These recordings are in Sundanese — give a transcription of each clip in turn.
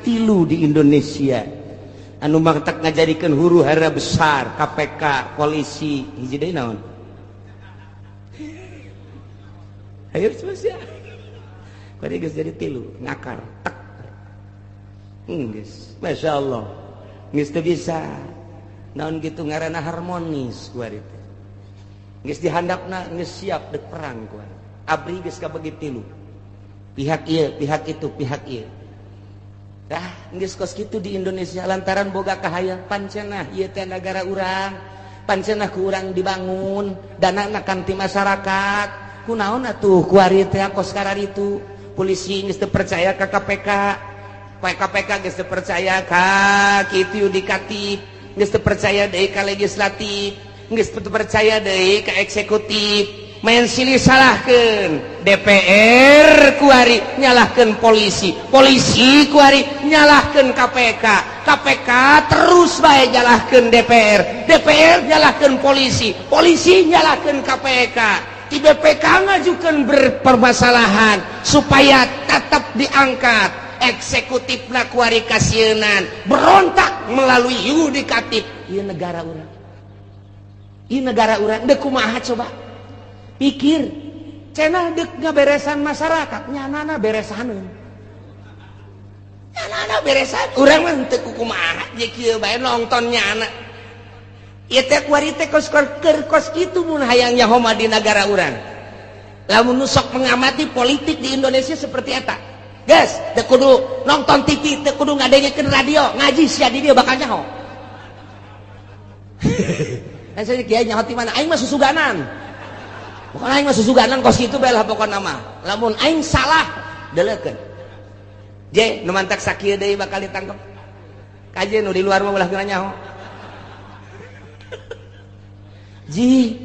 tilu di Indonesia anu matak ngajadikeun huru hara besar, KPK, polisi, hiji deui naon? Ayo terus ya. Kuari geus jadi tilu, ngakar tek. Geus, Masya Allah. Geus teu bisa. Naon gitu ngaranna harmonis kuari teh. Geus dihandapna geus siap dek perang kuari. Abri geus kabagi tilu. Pihak ieu, pihak itu, pihak ieu. Dah, geus kos kitu di Indonesia lantaran boga kahayang pancenah ieu teh nagara urang, pancenah ku urang dibangun, danana kan ti masyarakat. Kunaon atuh kuari teh kos kararitu? Polisi geus teu percaya ka KPK. KPK geus teu percaya ka kitu yudikatif, geus teu percaya deui ka legislatif, geus teu percaya deui ka eksekutif. Main silih salahkeun DPR kuari nyalahkeun polisi, polisi kuari nyalahkeun KPK, KPK terus bae nyalahkeun DPR, DPR nyalahkeun polisi, polisi nyalahkeun KPK. Di BPK ngajukeun berpermasalahan supaya tetap diangkat. Eksekutif kuari kasieunan berontak melalui yudikatif. Ieu negara urang, ieu negara urang deuk kumaha coba? Pikir cenah dek ngaberesan masyarakat, nyanana beresaneun, nyanana beresan. Urang mah teu kumaha je kieu bae nonton nyana. Ieu teh kuari teh kos keur kos kitu mun hayang nyaho mah di nagara urang. Lamun nu sok mengamati politik di Indonesia seperti eta. Geus, teu kudu nonton TV, teu kudu ngadengekeun radio, ngaji sia di dieu bakal nyaho. Kan saya kiai nyaho ti mana? Aing mah susuganan. Pokoknya aing mah susuganan kos kitu bae lah pokona mah. Lamun aing salah, deleukeun. Je, nu mantak sakieu deui bakal ditangkep. Kaje nu di luar mah ulah geuna nyaho. Ji,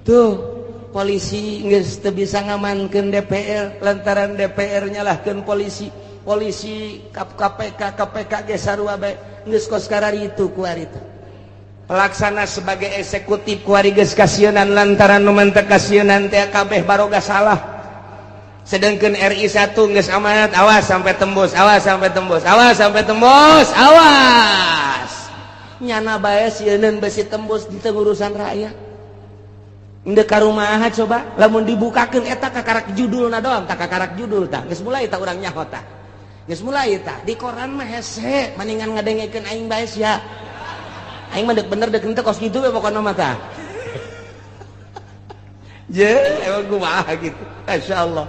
tuh polisi geus teu bisa ngamankeun DPR lantaran DPR nyalahkeun polisi, polisi KPK, KPK ge sarua bae geus kos kararitu kuari teh. Pelaksana sebagai eksekutif kuari geus kasieunan lantaran nu mantek kasieunan teh kabeh baroga salah. Sedangkan RI 1 geus amanat, awas sampai tembus, awas sampai tembus, awas sampai tembus, awas. Nyana bae sieuneun besi tembus di urusan rakyat. Endek ka rumaha coba lamun dibukakeun eta kakarak judulna doang, tak kakarak judul tah. Geus mulai tah urang nyaho tah. Geus mulai tah di koran mah hese maningan ngadengekeun aing bae sia. Aing mah dek bener dek henteu kos kitu we pokona mah tah. Je, emang kumaha gitu. Masyaallah.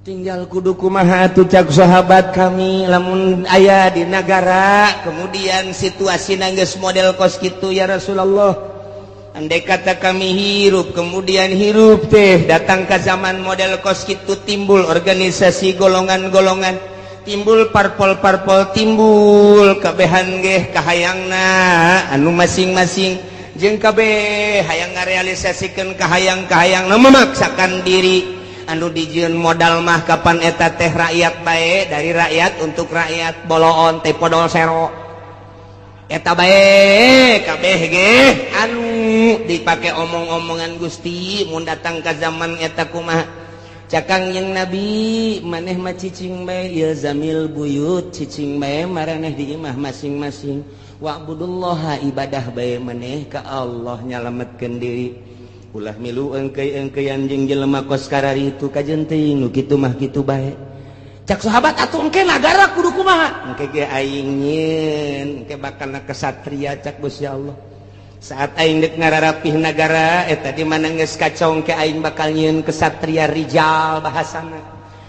Tinggal kudu kumaha atuh cak sahabat kami lamun aya di nagara kemudian situasi geus model kos kitu ya Rasulullah. Andai kata kami hirup kemudian hirup teh datang ke zaman model kos kitu, timbul organisasi golongan-golongan, timbul parpol-parpol, timbul kabehan geh kahayangna anu masing-masing jeung kabeh hayang ngarealisasikeun kahayang-kahayangna memaksakan diri anu dijieun modal mah kapan eta teh rakyat bae, dari rakyat untuk rakyat, boloon teh podol sero eta bae kabeh ge anu dipake omong-omongan. Gusti, mun datang ka zaman eta kumaha? Cakang yang Nabi, maneh mah cicing bae, ilzamil buyut, cicing bae maraneh di imah masing-masing, wa'budullaha, ibadah bae maneh ka Allah, nyalametkeun diri, ulah milu engkei-engkeian jeung jelema kos kararitu. Kajeun teuing nu kitu mah kitu bae. Cak sahabat, atuh engke nagara kudu kumaha? Engke ge aing nyieun, engke bakal kesatria. Cak Gusti Allah, saat aing dek ngararapih nagara eta di mana geus kacau, engke aing bakal nyieun kesatria rijal bahasana.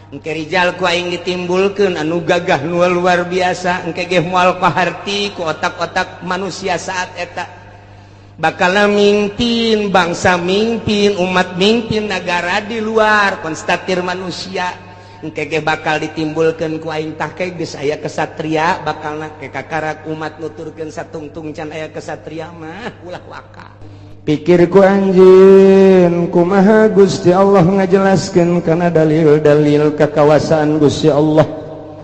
Engke rijal ku aing ditimbulkeun anu gagah nu luar biasa, engke ge moal kaharti ku otak-otak manusia. Saat eta bakal mimpin bangsa, mimpin umat, mimpin negara di luar konstatir manusia. Engke ge bakal ditimbulkeun ku aing. Tah, ke geus aya kesatria, bakal ke kakarak umat nuturkeun satungtung can aya kesatria mah ulah waka. Pikir ku anjeun kumaha Gusti Allah ngajelaskeun kana dalil-dalil kakawasaan Gusti Allah?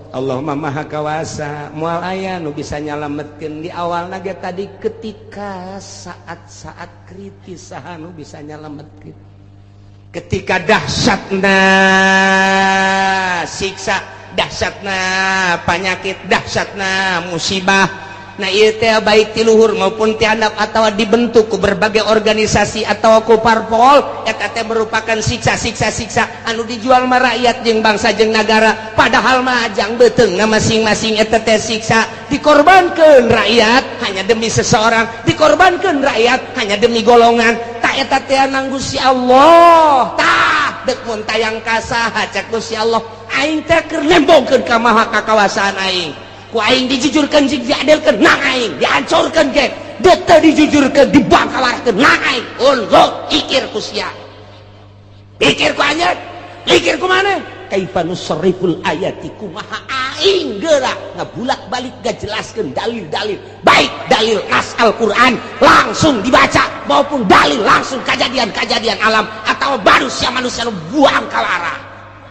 Allah mah maha kawasa, moal aya nu bisa nyalametkeun. Di awal naga tadi, ketika saat-saat kritis, saha nu bisa nyalametkeun? Ketika dahsyatna siksa dahsyatna penyakit, dahsyatna musibah. Nah ieu teh baik ti luhur maupun ti handap atau dibentuk ku berbagai organisasi atau ku parpol, eta teh merupakan siksa-siksa siksa anu dijual mah rakyat jeung bangsa jeung nagara, padahal mah jang beuteungna masing-masing. Eta teh siksa, dikorbankeun rakyat hanya demi seseorang, dikorbankeun rakyat hanya demi golongan. Tak eta teh nang Gusti Allah. Tah dek mun tayang ka saha? Cek Gusti Allah, aing teh keur nembongkeun ka maha kakawasaan aing. Ku aing dijujurkeun jeung diadilkeun nang aing, dihancurkeun ge dek teu dijujurkeun, dibangkawarkeun nang aing. Unggul ikir ku sia, pikir ku anjeun, pikir ku maneh. Kaifa nusarriful ayati, kumaha aing geura ngabulak-balik ngajelaskeun dalil-dalil, baik dalil nas Al-Qur'an langsung dibaca maupun dalil langsung kejadian-kejadian alam atau manusia-manusia nu buang kalara.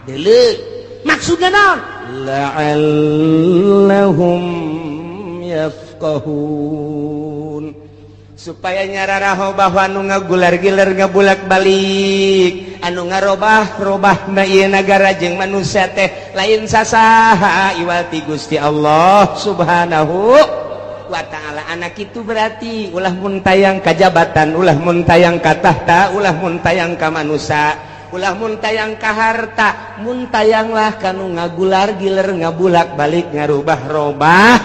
Deuleu maksudna naon? La'allahum yafqahun, supaya nyararaho bahwa anu ngagular-giler, ngabulak balik, anu ngarobah-robah na ieu nagara jeung manusia teh lain sasaha iwal ti Gusti Allah Subhanahu wa Ta'ala. Anak itu berarti ulah mun tayang ka jabatan, ulah mun tayang ka tahta, ulah mun tayang ka manusia, ulah mun tayang ka harta, mun tayanglah kanu ngagular giler, ngabulak balik, ngarubah-robah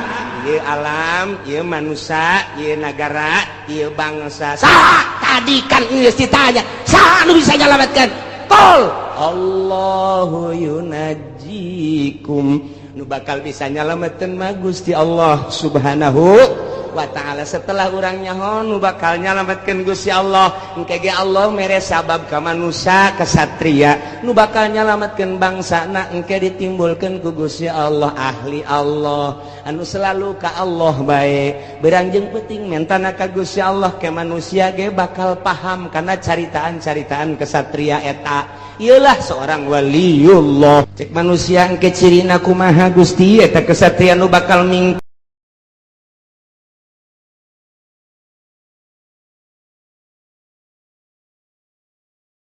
ieu alam, ieu manusia, ieu nagara, ieu bangsa. Saha tadi kan geus ditanya, saha anu bisa nyalametkeun? Qul Allahu yunajjikum. Nu bakal bisa nyalametkeun mah Gusti Allah Subhanahu wa Ta'ala. Setelah urang nyaho nu bakal nyalametkeun Gusti Allah, engke ge Allah mere sabab ka manusia kesatria nu bakal nyalametkeun bangsana. Engke ditimbulkeun ku Gusti Allah ahli Allah anu selalu ka Allah bae, berang jeung peuting mentana ka Gusti Allah, ke manusia ge bakal paham karena caritaan-caritaan kesatria eta. Iyalah seorang waliullah. Cek manusia, engke cirina kumaha, Gusti, eta kesatria nu bakal ming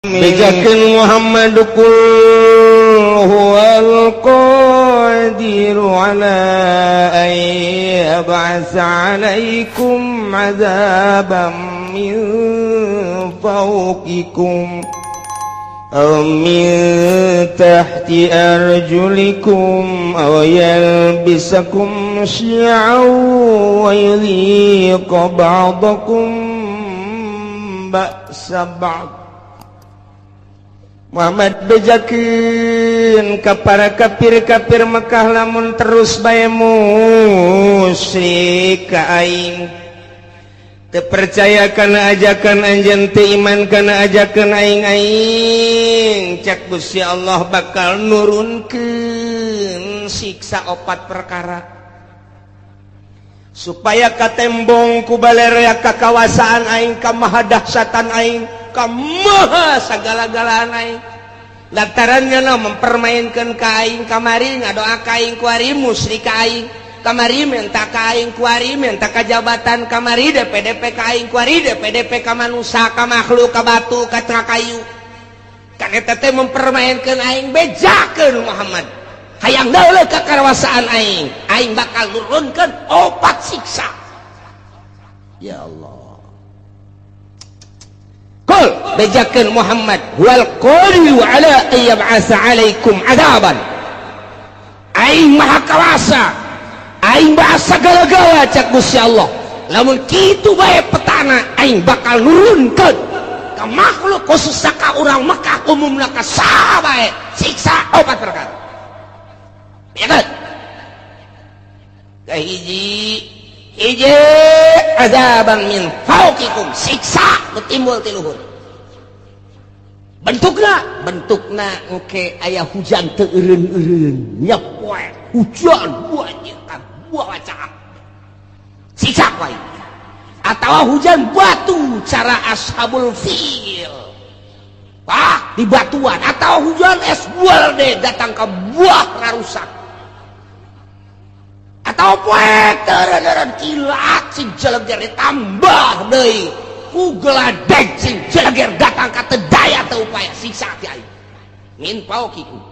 Bejakeun Muhammad, qul huwal qadiru ala an yab'atsa 'alaikum 'adzaban min fawqikum aw min tahti arjulikum aw yalbisakum syi'an wa yudhiqa ba'dakum ba'sa ba'd. Muhammad, bejakeun ka para kafir-kafir Mekah, lamun terus bae musyrik ka aing, teu percaya kana ajakan anjeun, teu iman kana ajakan aing, aing cak Gusti Allah bakal nurunkeun siksa opat perkara supaya katembong ku balerea kakawasaan aing, ka mahadahsyatan aing, ka maha sagala-galaan aing. Lantarannya no mempermainkan ka aing, kamari ngadoa ka aing, kuari musyrik ka aing, kamari minta ka aing, kuari minta ka jabatan, kamari DPDP ka aing, kuari DPDP ka manusia, ka makhluk, ka batu, ka kayu. Kan eta teh mempermainkan aing. Bejakeun Muhammad, hayang deuleu kakawasaan aing, aing bakal nurunkeun opat siksa. Ya Allah. Qul, bejakeun Muhammad, huwal qadiru ala an yab'atsa 'alaikum adzaban, aing maha kawasa, aing maha sagala-gala cak Gusti Allah. Lamun kitu bae petana, aing bakal nurunkeun ka makhluk, khusus ka urang Mekah, umumna ka saha bae, siksa opat perkara. Ya kan? Kahiji hiji, azaban min fauqikum, siksa nu timbul ti luhur. Bentukna, bentukna engke aya hujan teu eureun-eureun, nyepoek hujan banyak ka buah caak, siksa wae, atau hujan batu cara ashabul fil, wah di batuan, atau hujan es deh datang ke buah ngarusak, atau poek teureun kilat sing jeleger, ditambah deui ku geladeg sing jeleger datang ka teu daya teu upaya, siksa ti aing min fauqikum.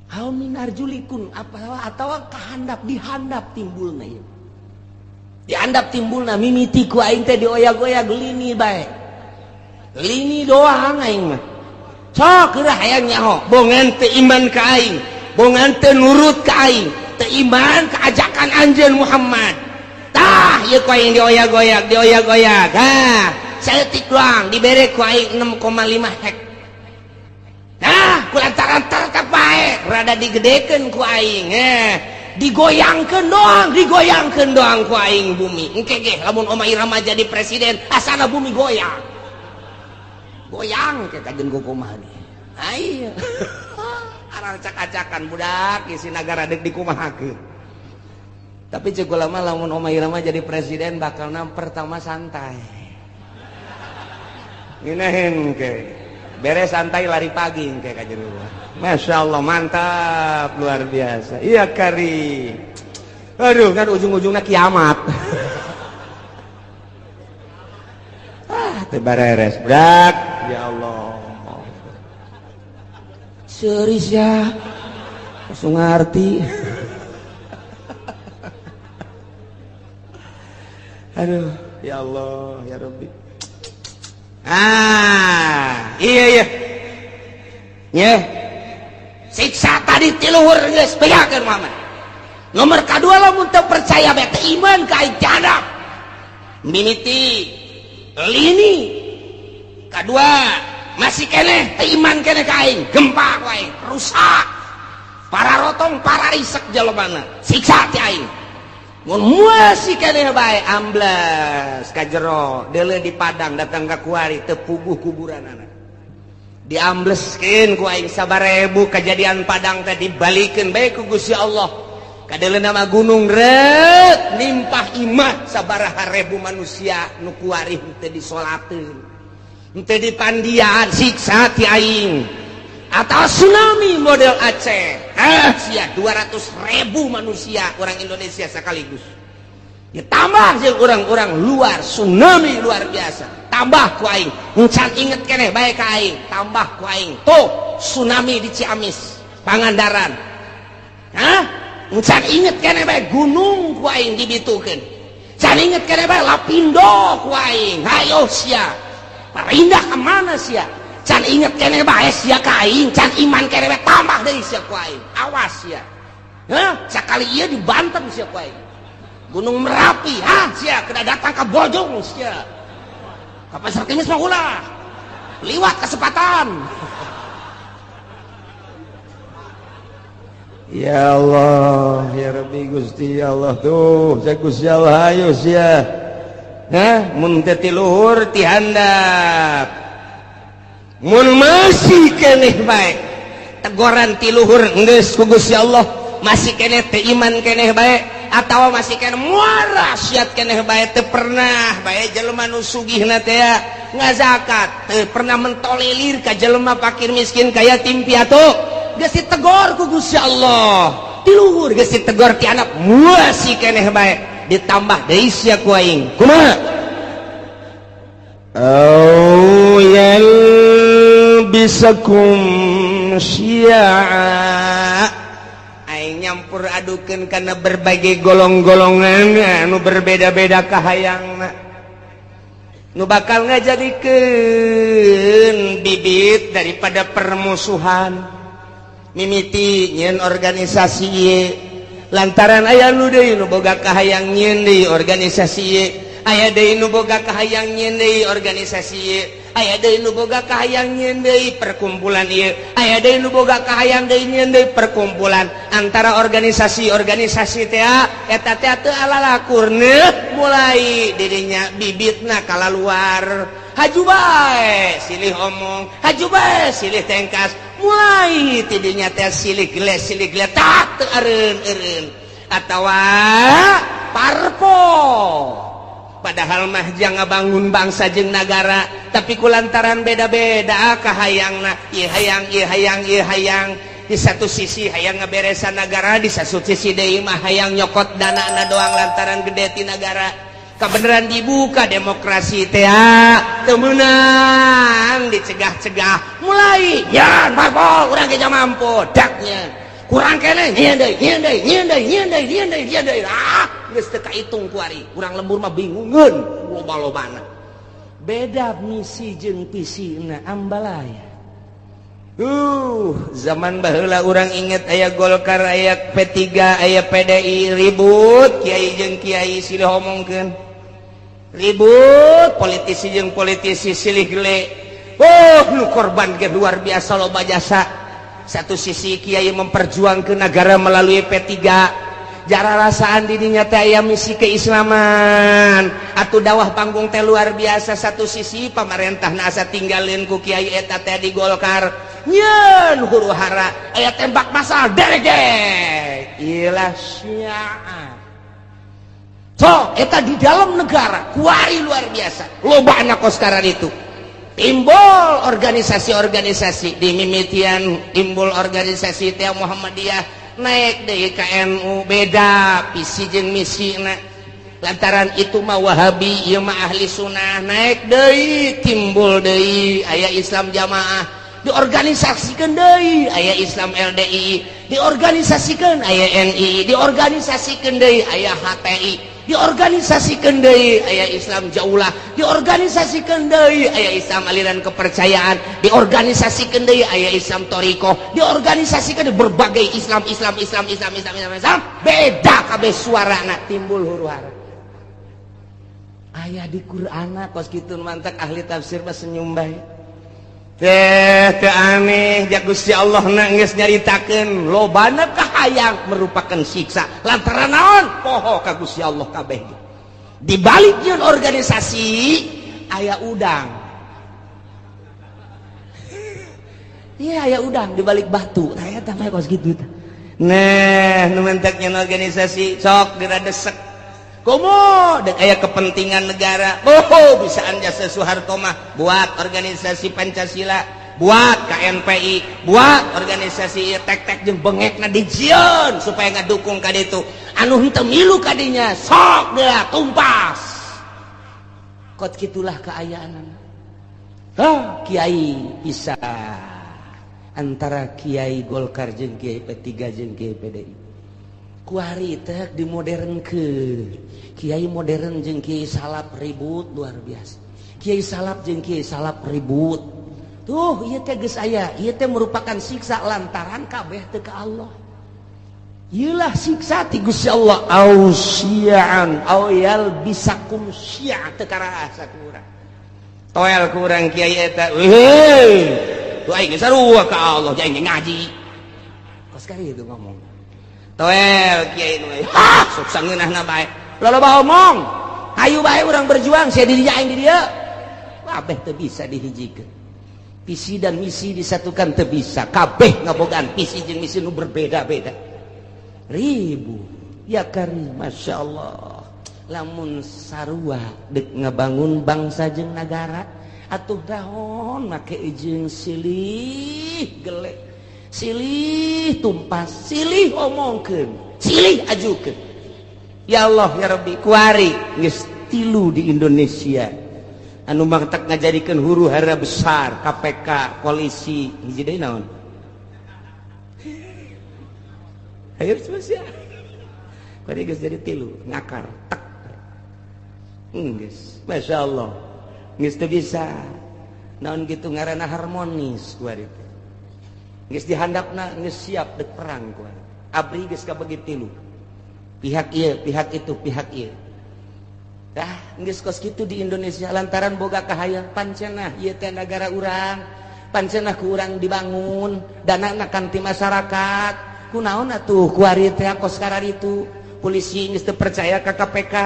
Aw min arjulikum apa atau kahandap dihandap timbulna ieu. Dihandap timbulna mimiti ku aing teh dioyag-oyag lini bae. Lini doang aing mah. Sok geura hayang nyaho, bongan teu iman ka aing, bongan teu nurut ka aing, teu iman ka ajakan anjeun Muhammad. Tah ieu ku aing dioyag-oyag, dioyag-oyag. Ha, saeutik doang dibere ku aing 6,5 hek. Nah, ku lantaran tetep bae rada digedekeun ku aing, digoyangkeun doang ku aing bumi. Engke ge lamun Oma Irama jadi presiden, asana bumi goyang. Goyang ke kajen kumaha ge. Ayo. Aracak-acakan budak isi nagara deuk dikumahakeun. Tapi cek ulama lamun Oma Irama jadi presiden bakalna pertama santai. Ngeunaheun ke. Beres santai lari pagi kayak kajian. Masya Allah mantap luar biasa. Iya kari. Aduh kan ujung-ujungnya kiamat. Ah teu bareres brak. Ya Allah. Serius ya. Langsung ngerti. Aduh ya Allah ya Rabbi. Ah, iya iya. Nya. Siksa tadi ti luhur geus bejakeun Muhammad. Nomor kadua lamun teu percaya bae teu iman ka aing jadap. Mimiti lini. Kadua masih keneh teu iman keneh ka aing, gempa ku aing, rusak. Para rotong, para risek jelema siksa ti aing. Mun masih keneh bae ambles ka jero deuleu di Padang datang ka kuari teu puguh kuburanana. Diambleskeun ku aing sabarebu kejadian Padang teh dibalikeun bae ku Gusti Allah. Kadeuleu nama gunung reut nimpah imah sabaraha ribu manusia nu kuari teu disolateun. Teu dipandian siksa ti aing. Atau tsunami model Aceh. Ah, sia 200.000 manusia orang Indonesia sekaligus. Ditambah jeung orang-orang luar tsunami luar biasa. Tambah ku aing. Encan inget keneh bae ka aing, tambah ku aing. Tuh tsunami di Ciamis, Pangandaran. Hah? Encan inget keneh bae gunung ku aing dibitukeun. Can inget keneh bae Lapindo ku aing. Hayo sia. Parindah ka mana sia? Can inget keneh bae sia ka aing, can iman keneh bae tambah deui sia ku aing. Awas sia. Hah? Sakali ieu dibanten sia ku aing. Gunung Merapi, hah sia kena datang ka Bojong sia. Ka Pasar Kemis mah ulah. Liwat kesempatan. Ya Allah, ya Rabbi Gusti ya Allah tuh, saya Gusti Allah ayo sia. Hah, mun teu ti luhur ti handap. Mun masih keneh bae tegoran ti luhur geus ku Gusti Allah, masih keneh teu iman keneh bae atawa masih keneh muara siat keneh bae teu pernah bae jelema nu sugihna teh ngazakat, teu pernah mentolelir ka jelema fakir miskin ka yatim piatu, geus ditegor ku Gusti Allah. Ti luhur geus ditegor ti anak masih keneh bae ditambah deui sia ku aing. Kumaha? Au yalbisakum syi'a. Aing nyampur adukeun kana berbagai golong-golongan anu berbeda-beda kahayangna. Nu bakal ngajadikeun bibit daripada permusuhan. Mimiti nyeun organisasi ieu lantaran aya nu deui nu boga kahayang nyeun deui organisasi ieu. Aya deui nu boga kahayang nyeun deui organisasi ieu, aya deui nu boga kahayang nyeun deui perkumpulan ieu, aya deui nu boga kahayang deui nyeun deui perkumpulan antara organisasi-organisasi teh eta teh teu alalakurna mulai dirinya bibitna kalaluar haju bae silih omong, haju bae silih tengkas, mulai tidinya teh silih geles silih geletak teu eureun-eureun atawa parpol. Padahal mah jang ngabangun bangsa jeung nagara, tapi kulantaran beda-beda kahayangna, ieu hayang ieu hayang ieu hayang. Di satu sisi hayang ngaberesan nagara, di satu sisi deui mah hayang nyokot danana doang lantaran gede ti nagara. Kabeneran dibuka demokrasi teh teu meunang dicegah-cegah, mulai ya parpol urang ge mampu daknya. Kurang keneh, nyieun deui, nyieun deui, nyieun deui, nyieun deui, nyieun deui, nyieun deui. Ah, geus teu kaitung kuari. Urang lembur mah bingungeun loba-lobana. Beda misi jeung visina ambalaya. Zaman baheula urang inget aya Golkar, aya P3, aya PDI, ribut kiai jeung kiai silih omongkeun, ribut politisi jeung politisi silih gele. Oh, nu korban ge luar biasa loba jasa. Satu sisi kiai memperjuangkan negara melalui P3, jara rasaan didinya teh aya misi keislaman atau dakwah panggung teh luar biasa. Satu sisi pamarentah asa tinggalin ku kiai eta teh di Golkar, nyeun huru hara, aya tembak masal derege ilah syiah. So eta di dalam negara kuari luar biasa loba anak sekarang itu timbul organisasi-organisasi di mimitian, timbul organisasi teh Muhammadiyah, naik deui ka NU, beda visi jeung misi na, lantaran itu mah Wahabi, ieu mah ahli sunnah. Naik deui, timbul deui aya Islam jamaah, diorganisasikan deui aya Islam LDI, diorganisasikan aya NI, diorganisasikan deui aya HTI, diorganisasikan deui aya Islam Jaulah, diorganisasikan deui aya Islam aliran kepercayaan, diorganisasikan deui aya Islam Toriko, diorganisasikan berbagai Islam, Islam, Islam, Islam, Islam, Islam, Islam, beda kabeh suarana, timbul huru hara. Aya di Qur'an kos kitu, mantak ahli tafsir mah senyum bae teh, teu aneh ja Gusti Allah na geus nyaritakeun lobana kahayang merupakan siksa, lantaran naon? Poho ka Gusti Allah kabeh. Di balik yeun organisasi aya udang. Iya, aya udang di balik batu. Tah eta mah kos kitu tah. Nah, nu mentek nyeun organisasi sok diradesek komo dek aya kepentingan negara. Oh, bisaan jasa Soeharto mah buat organisasi Pancasila, buat KNPI, buat organisasi tek-tek jeung bengekna dijieun supaya ngadukung ka ditu. Anu henteu milu ka dinya sok geura tumpas. Kot kitulah keayaan. Oh, kiai bisa antara kiai Golkar jeung kiai P3 jeung kiai PDI. Kuari teh dimodernkeun. Kiai modern jeung kiai salaf ribut luar biasa. Kiai salaf jeung kiai salaf ribut. Tuh, ieu teh geus aya, ieu teh merupakan siksa lantaran kabeh teu ka Allah. Ieulah siksa ti Gusti Allah, au syi'an au yalbisakum syi'a, teu karasa ku urang. Toel ku urang kiai eta. Weh, tuh aing geus sarua ka Allah, aing ngaji. Kos kali itu ngomong. Toel kiai nu, ha, sok sangeunahna bae. Loba omong. Hayu bae urang berjuang, sia di dieu aing di dieu. Kabeh teu bisa dihijikeun. Visi dan misi disatukan teu bisa. Kabeh ngabogaan visi jeung misi nu berbeda-beda. Ribu. Ya karim, Masya Allah. Lamun sarua dek ngabangun bangsa jeung nagara, atuh dahon make jeung silih gelek, silih tumpas, silih omongkeun, silih ajukeun. Ya Allah ya Rabbi, kuari geus tilu di Indonesia anu matak ngajadikeun huru hara besar, KPK, polisi, hiji deui naon? Hayo sia. Kuari geus jadi tilu, ngakar tek. Geus, Masya Allah. Geus teu bisa. Naon gitu ngaranna harmonis kuari teh. Geus dihandapna geus siap dek perang kuari. Abri geus kabagi tilu. Pihak ieu, pihak itu, pihak ieu. Dah geus kos kitu di Indonesia lantaran boga kahayang pancenah ieu teh nagara urang, pancenah ku urang dibangun, danana kan ti masyarakat. Kunaon atuh kuari teh kos kararitu? Polisi geus teu percaya ka KPK.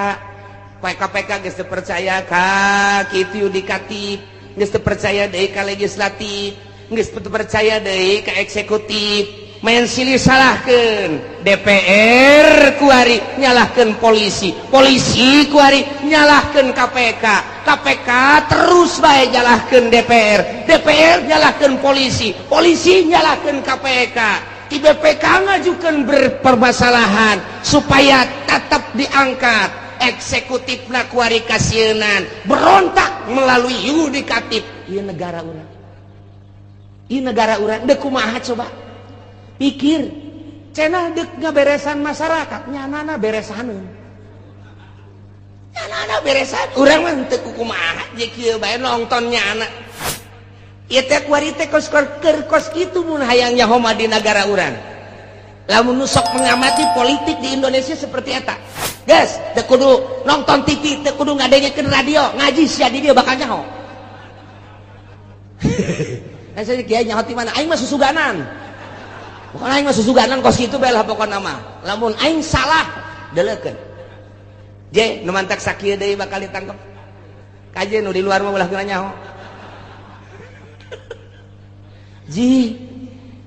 KPK geus teu percaya ka kitu yudikatif, geus teu percaya deui ka legislatif, geus teu percaya deui ka eksekutif. Main silih salahkeun DPR kuari nyalahkeun polisi, polisi kuari nyalahkeun KPK, KPK terus bae nyalahkeun DPR, DPR nyalahkeun polisi, polisi nyalahkeun KPK. Di BPK ngajukeun berpermasalahan supaya tetap diangkat. Eksekutifna kuari kasieunan berontak melalui yudikatif. Ieu negara urang, ieu negara urang dek kumaha coba pikir. Cenah deuk ngaberesan masyarakat, nyanana beresaneun. Nyanana beresan, urang mah teu kumaha je kieu bae nonton nyana. Ieu teh kuari teh kos keur kos kitu mun hayang nyaho mah di nagara urang. Lamun nu sok mengamati politik di Indonesia seperti eta. Guys, teu kudu nonton TV, teu kudu ngadengekeun radio, ngaji sia di dieu bakal nyaho. Nah, saya kiai nyaho ti mana? Aing mah susuganan. Pokoknya aing mah susuganan kos kitu bae lah pokona mah. Lamun aing salah, deleukeun. Je, nu mantak sakieu deui bakal ditangkep. Kaje nu di luar mah ulah geuna nyaho. Ji,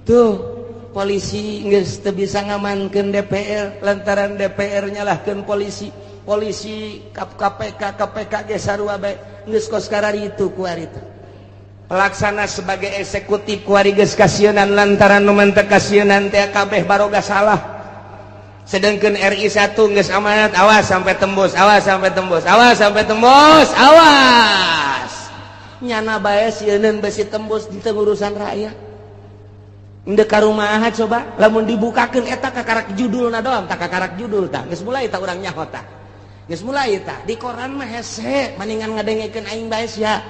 tuh polisi geus teu bisa ngamankeun DPR lantaran DPR nyalahkeun polisi. Polisi KPK, KPK ge sarua bae geus kos kararitu ku harita. Pelaksana sebagai eksekutif kuari geus kasieunan lantaran nu mantek kasieunan teh kabeh baroga salah. Sedangkan RI 1 geus amanat, awas sampai tembus, awas sampai tembus, awas sampai tembus, awas. Nyana bae sieuneun besi tembus di urusan rakyat. Endek ka rumaha coba lamun dibukakeun eta kakarak judulna doang, tak kakarak judul tah. Geus mulai tah urang nyaho tah. Geus mulai tah di koran mah hese maningan ngadengekeun aing bae sia.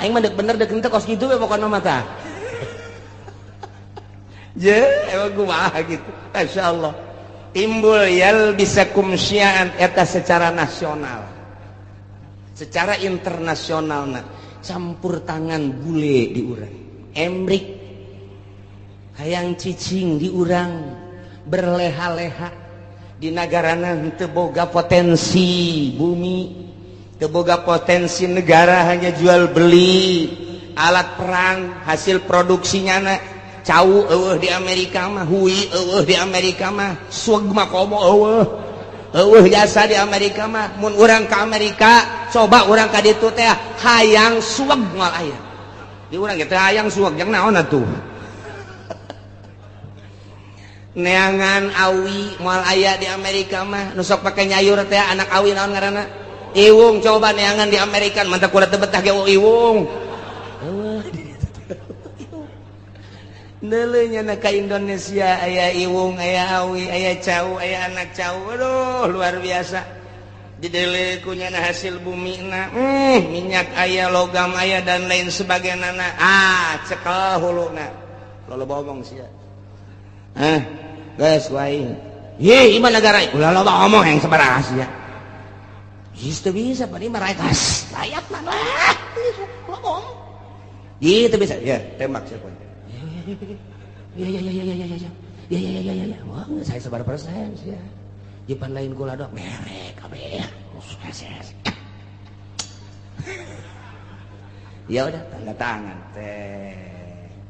Aing mah deuk bener deuk henteu kos kitu we pokona mah tah. Je, emang kumaha gitu. Masyaallah. Timbul yal bisakum syi'an eta secara nasional. Secara internasional na campur tangan bule di urang. Emrik hayang cicing di urang berleha-leha di nagarana henteu boga potensi bumi, teu boga potensi negara, hanya jual beli alat perang hasil produksinya na cau eueuh di Amerika mah, hui eueuh di Amerika mah, sueg mah komo eueuh eueuh jasa di Amerika mah. Mun urang ka Amerika coba urang ka ditu teh hayang sueg moal aya di urang ge teh hayang sueg jeung naon atuh. Neangan awi moal aya di Amerika mah, nu sok pake nyayur teh anak awi naon ngaranna, iwung, coba neangan di Amerika mantap kula teu betah ge iwung. Eueuh neuleuh nya ka Indonesia aya iwung, aya awi, aya cau, aya anak cau, aduh luar biasa. Dideuleu ku nyana hasil bumina, minyak aya, logam aya dan lain sebagainya. Ah, cekel huluna. Loba omong sia. Ah, geus wae. Ye, ieu mah negara ulah loba omong yang sabaraha sia. Geus teu bisa pan ieu mah rakyat. Rakyat mah lah. Loba omong. Ieu teu bisa. Ya, tembak sia. Ya ya ya ya ya ya ya. Ya ya ya ya ya. Wah, saya sebar persen sia. Jipan lain kula dok merek kabeh. Ya udah tanda tangan teh.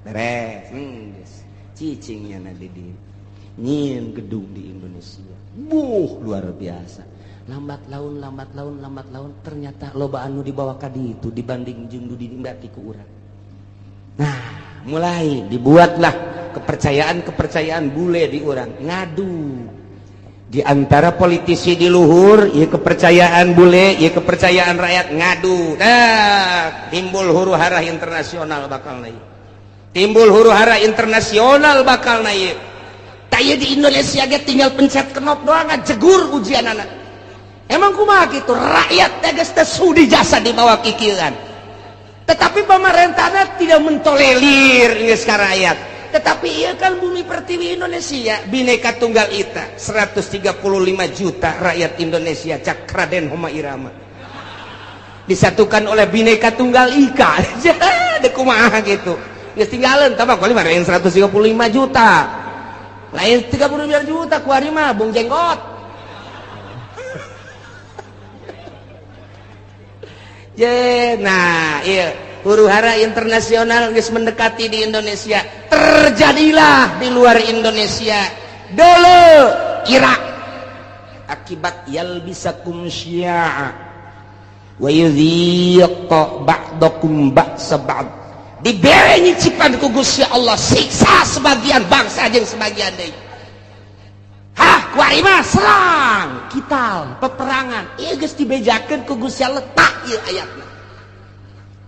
Beres. Cicingnya nanti di nyin gedung di Indonesia. Buh, luar biasa. Lambat laun, lambat laun, lambat laun ternyata loba anu dibawa ka ditu dibanding jeung nu dinikmati ku urang. Nah, mulai dibuatlah kepercayaan-kepercayaan bule di urang. Ngadu di antara politisi di luhur, ieu kepercayaan bule, ieu kepercayaan rakyat ngadu. Nah, timbul huru hara internasional bakal naik. Timbul huru hara internasional bakal naik. Taya di Indonesia ge tinggal pencet knop doang jegur ujian anak. Emang kumaha kitu rakyat teh geus teu sudi jasa dibawa kikieuan. Tetapi pemerintahnya tidak mentolerir geus ka rakyat. Tetapi ieu kan bumi pertiwi Indonesia, Bhinneka Tunggal Ika, 135 juta rakyat Indonesia cak Raden Rhoma Irama. Disatukan oleh Bhinneka Tunggal Ika. Deuk kumaha kitu. Geus tinggalan tambah kali mah 135 juta. Lain 32 juta kuari mah Bung Jenggot. Je, nah, iya huru hara internasional geus mendekati di Indonesia. Terjadilah di luar Indonesia. Dulu Irak akibat yalbisakum syi'a wa yudhiq ba'dakum ba'sa ba'd. Dibere nyicipan ku Gusti Allah siksa sebagian bangsa jeung sebagian deui. Hah, kuari mah serang, kital, peperangan. Ieu geus dibejakeun ku Gusti Allah tak ieu ayatna.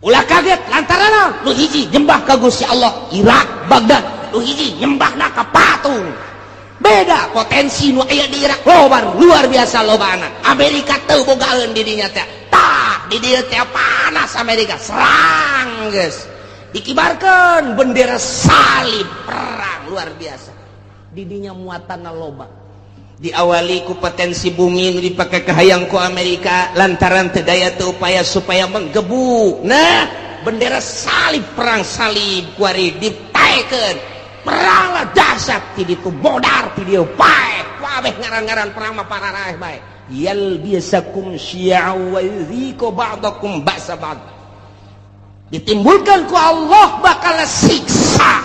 Ulah kaget lantaran naon? Nu hiji nyembah ka Gusti Allah Irak Baghdad, nu hiji nyembahna ka patung. Beda potensi nu aya di Irak loba luar biasa lobana. Amerika teu bogaeun di dinya teh. Tah, di dieu teh panas Amerika serang geus. Dikibarkeun bendera salib perang luar biasa. Di dinya muatanna loba. Diawali ku potensi bumi nu dipake kahayang ku Amerika lantaran teu daya teu upaya supaya menggebu. Nah, bendera salib perang salib kuari dipaekeun. Peranglah dahsyat ti ditu modar ti dieu paeh kabeh ngaran-ngaran perang mah pararaeh bae. Yalbisakum syi'a wa yudhiku ba'dakum ba'sa ba'd. Ditimbulkan ku Allah bakal siksa.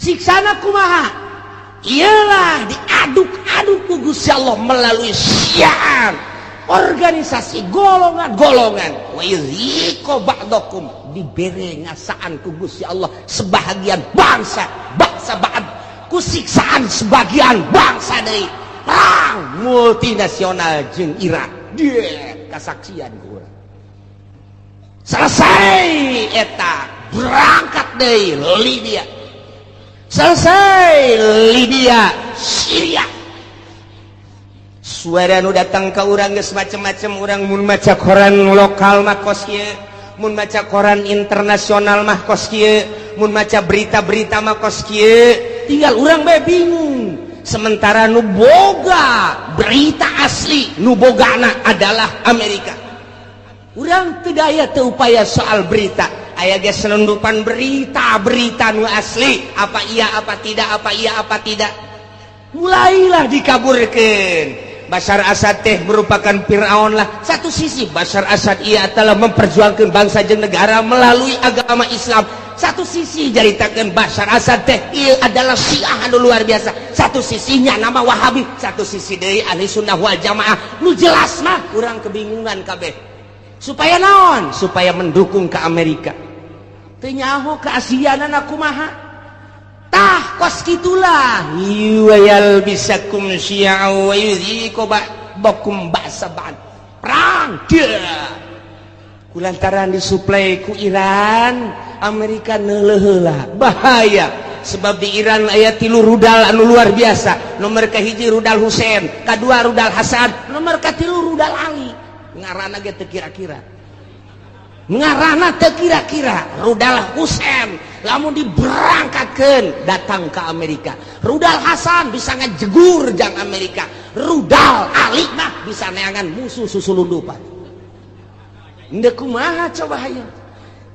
Siksana kumaha? Ialah diaduk-aduk ku Gusti Allah melalui syiar organisasi golongan-golongan. Wa yudhiku ba'dakum, dibere ngasaan ku Gusti Allah sebahagian bangsa, bangsa ba'd ku siksaan sebagian bangsa dari perang multinasional jeung Irak. Dia kasaksian ku urang. Selesai eta berangkat deui Libya. Selesai Libya, Syria. Suara nu datang ke urang geus macem-macem. Urang mun maca koran lokal mah kos kieu, mun maca koran internasional mah kos kieu, mun maca berita-berita mah kos kieu, tinggal urang bae bingung. Sementara nu boga berita asli, nu bogana adalah Amerika. Urang teu daya teu upaya soal berita. Aya ge selundupan berita-berita nu asli, apa iya apa tidak, apa iya apa tidak. Mulailah dikaburkeun. Bashar Assad teh merupakan Fir'aun lah. Satu sisi Bashar Assad ia telah memperjuangkan bangsa jeung negara melalui agama Islam. Satu sisi jaritakeun Bashar Assad teh ieu adalah Syiah anu luar biasa. Satu sisinya nama Wahabi, satu sisi deui Ahli Sunnah wal Jamaah. Nu jelas mah urang kebingungan kabeh. Supaya naon? Supaya mendukung ke Amerika. Teu nyaho keaslianana kumaha. Tah kos kitulah yalbisakum syi'a wa yudhiku ba'dakum ba'sa ba'd. Perang dia kulantaran disuplai ku Iran, Amerika neuleuh heula bahaya sebab di Iran aya 3 rudal anu luar biasa. Nomor kahiji rudal Husein, kadua rudal Hasan, nomor katilu rudal Ali. Ngaranna ge teu kira-kira, ngaranna teu kira-kira. Rudal Husein lamun diberangkatkeun datang ke Amerika, rudal Hasan bisa ngajegur jang Amerika, rudal Ali mah bisa neangan musuh susulundupan. Ndek kumaha coba hayang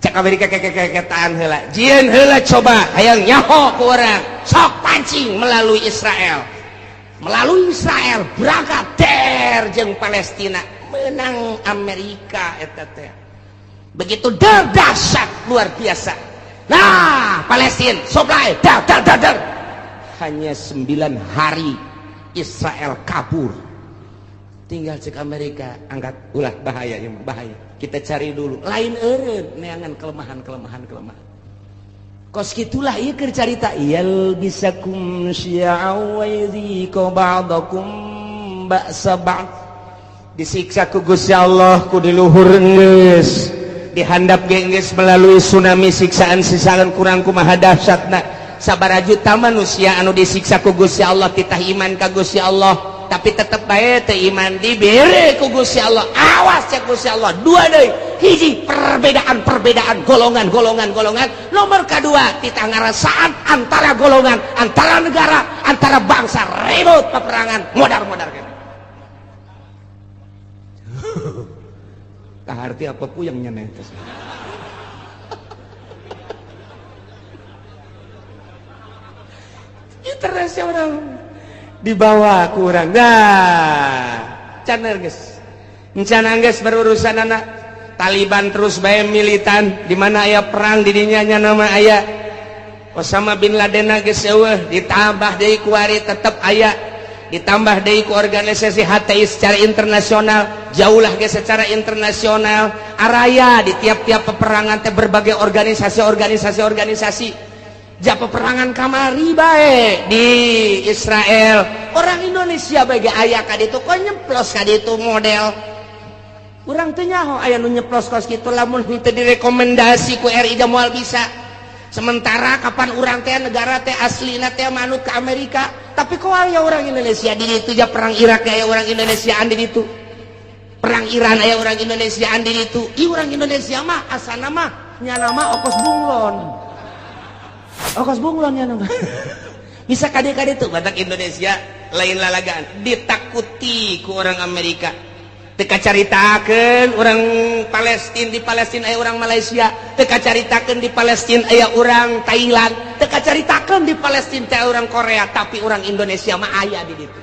cek Amerika kekekeketaan heula, jieun heula coba hayang nyaho ku urang, sok pancing melalui Israel, melalui Israel berangkat der jeung Palestina, menang Amerika eta teh. Begitu der dahsyat luar biasa. Nah, Palestina supply dar dar dar dar. Hanya 9 hari Israel kabur. Tinggal cek Amerika angkat ulah bahaya ya, bahaya. Kita cari dulu. Lain eureun neangan kelemahan-kelemahan kelemahan. Kos kitulah ieu keur carita yalbisakum syi'a wa yudhiku ba'dakum ba'sa ba'd. Disiksa ku Gusti Allah ku di luhur geus, dihandap geus melalui tsunami siksaan-siksaan kurang kumaha dahsyatna. Sabaraha juta manusia anu disiksa ku Gusti Allah titah iman ka Gusti Allah, tapi tetep bae teu iman dibere ku Gusti Allah. Awas cek Gusti Allah, dua deui, hiji perbedaan-perbedaan golongan-golongan golongan, nomor kedua titah ngarasaan antara golongan, antara negara, antara bangsa, ribut peperangan modar-modar kan. Kaharti apa puyeng nyeneh teh. Internasional dibawa kurang. Nah, can geus. Encan geus berurusan anak Taliban terus bae militan di mana aya perang di dinya nya nama aya Osama bin Laden geus eueuh, ditambah deui ku ari tetep aya, ditambah deui ku organisasi HTI secara internasional, jauhlah ge secara internasional, araya di tiap-tiap peperangan teh berbagai organisasi-organisasi-organisasi. Ja peperangan kamari bae di Israel, orang Indonesia bae ge aya ka ditu kok nyeplos ka ditu model. Urang teu nyaho aya nu nyeplos kos kitu lamun henteu direkomendasi ku RI da moal bisa. Sementara kapan urang teh negara teh aslina teh manut ke Amerika, tapi kok aya orang Indonesia di ditu? Ja perang Irak aya orang Indonesia di ditu, perang Iran aya orang Indonesia di ditu. Ih, orang Indonesia mah asana mah nyana mah okos bunglon, okos bunglon nyana mah bisa kade-kade tuh. Batak Indonesia lain lalagaan, ditakuti ku orang Amerika. Teu kacaritakeun orang Palestina, di Palestina aya orang Malaysia. Teu kacaritakeun di Palestina aya orang Thailand. Teu kacaritakeun di Palestina teh orang Korea, tapi orang Indonesia mah aya di ditu.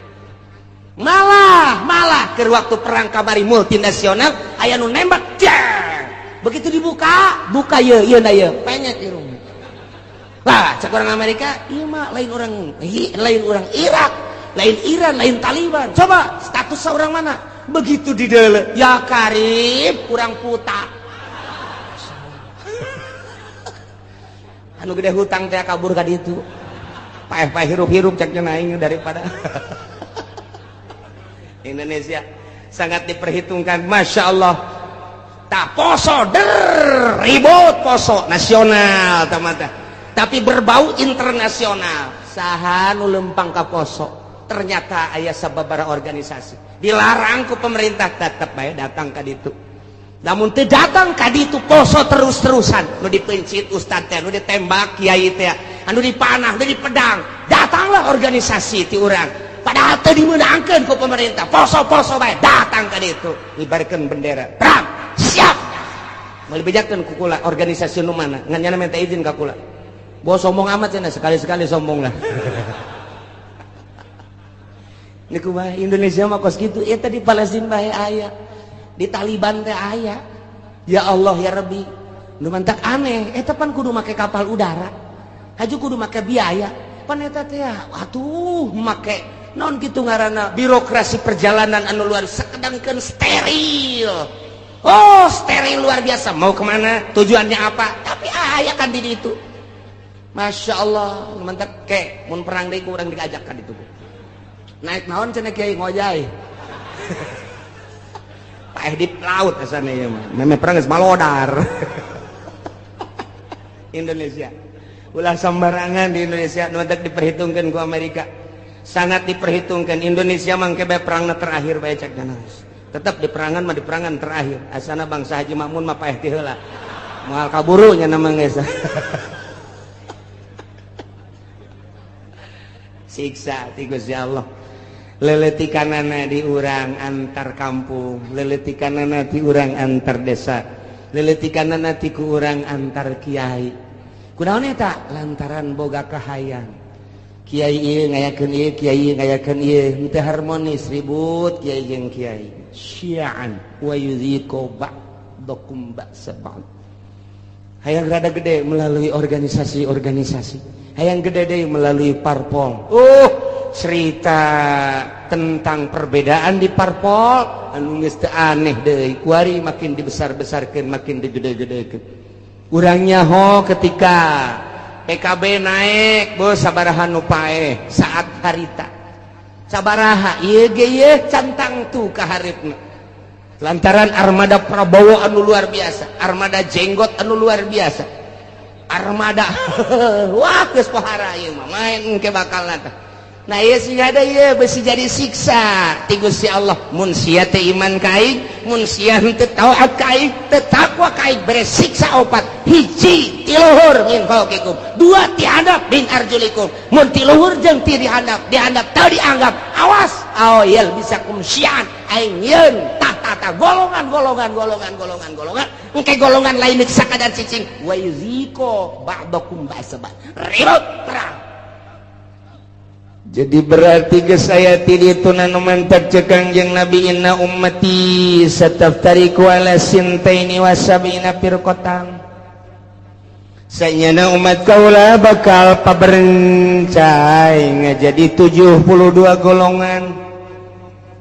Malah malah ke waktu perang kamari multinasional aya nu nembak jeng. Begitu dibuka buka ye ye na ye penyet irung lah. Cek orang Amerika, ieu mah lain orang, lain orang Irak, lain Iran, lain Taliban. Coba status orang mana? Begitu di dele, ya karib kurang puta anu gede hutang teh kabur ka ditu, paeh-paeh hirup-hirup ceknya naing daripada Indonesia sangat diperhitungkan. Masya Allah. Tak poso der ribut, poso nasional tamata tapi berbau internasional. Saha nu lempang ka poso? Ternyata aya sababaraha organisasi dilarang ku pemerintah, tetap bae datang ka ditu. Namun teu datang ka ditu, poso terus-terusan. Nu dipencit ustad teh, nu ditembak kiai teh, anu dipanah, nu dipedang, datanglah organisasi ti urang, padahal teu dimeunangkeun ku pemerintah. Poso-poso bae datang ka ditu, ngibarkeun bendera perang siap. Moal dibejakeun ku kula organisasi nu mana, ngan nyana minta izin ka kula. Bos sombong amat cenah, sekali-sekali sombong lah. Ini kumaha Indonesia mah kos kitu. Ya tadi Palestina bae aya, di Taliban teh aya. Ya Allah ya Rabbi, nu mantak aneh eta pan kudu make kapal udara, haju kudu make biaya pan eta teh. Atuh make non kitu ngaranna birokrasi perjalanan anu luar sakedangkeun steril. Oh, steril luar biasa. Mau kemana, tujuannya apa, tapi aya kan di ditu. Masya Allah, nu mantak ke mun perang deui ku urang diajak ka ditu. Naik naon cenah kiai? Ngojay paeh di laut asana ieu mah. Meme perang geus malodar. Indonesia ulah sembarangan. Di Indonesia nu mantak diperhitungkan ku Amerika, sangat diperhitungkan. Indonesia mangke bae perangna terakhir bae cek geus. Tetap di perangan mah di perangan terakhir. Asana bangsa Haji Makmun mah paeh ti heula, moal kaburu nya nama geus. Siksa ti Gusti Allah leletikanana di urang antar kampung, leletikanana di urang antar desa, leletikanana ti ku urang antar kiai. Kunaon eta? Lantaran boga kahayang kiai ieu ngayakeun ieu, kiai ngayakeun ieu, henteu harmonis, ribut kiai jeung kiai. Syi'an wa yudhiqu ba'dakum ba'sa ba'd. Hayang rada gede melalui organisasi-organisasi, hayang gede deui melalui parpol. Cerita tentang perbedaan di parpol anu geus teu aneh deui kuari, makin dibesar-besarkeun, makin digede-gedekeun. Urang nyaho ketika PKB naik, bos, sabaraha nu paeh saat harita, sabaraha ieu ge ieu cantang tuh ka hareupna lantaran armada Prabowo anu luar biasa, armada jenggot anu luar biasa, armada wah geus pohara ieu mah main engke bakal tah. Nah ieu sing ada ieu besi jadi siksa ti Gusti Allah. Mun sia teh iman ka aing, mun sia henteu taat ka aing, teu takwa ka aing, bere siksa opat. Hiji ti luhur min fauqikum, dua ti handap min arjulikum. Mun ti luhur jeung ti dihandap, dihandap teu dianggap, awas aw yalbisakum syi'an, aing yeun tah tah tah golongan golongan golongan golongan golongan engke golongan lain sakadar cicing wa yuziko ba'dakum ba'sa ba'd, ribut perang. Jadi berarti geus aya ti ditu nu mantak cek Kangjeng Nabi, inna ummati sataftariqu ala sintaini wa sab'ina firqatan. Sanyana umat kaula bakal paberencai ngajadi 72 golongan.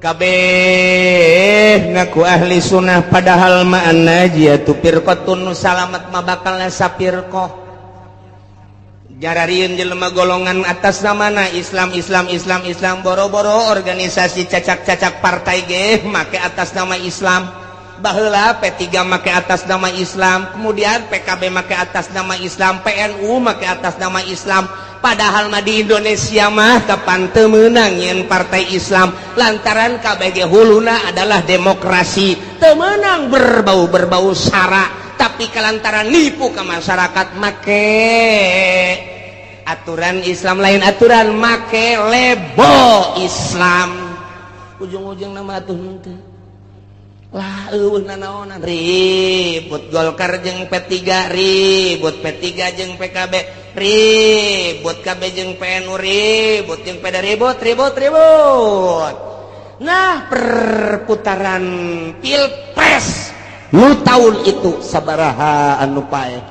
Kabeh ngaku ahli sunnah, padahal ma'ana jiyatu firqatun, nu salamet mah bakal sapirqah. Jararieun jelema golongan atas namana Islam Islam Islam Islam, boro-boro organisasi cacak-cacak partai ge make atas nama Islam. Baheula P3 make atas nama Islam, kemudian PKB make atas nama Islam, PNU make atas nama Islam. Padahal mah di Indonesia mah kapan teu meunang nyeun partai Islam, lantaran KBG huluna adalah demokrasi, teu meunang berbau-berbau sara. Tapi kelantaran nipu ke masyarakat, make aturan Islam, lain aturan, make label Islam, ujung-ujung nama tuh henteu lah, eueuh nanaonan. Ribut Golkar jeung P3, ribut P3 jeung PKB, ribut KB jeung PNU, ribut jeung PD, ribut, ribut, ribut. Nah, perputaran pilpres nu tahun itu sabaraha anu paeh,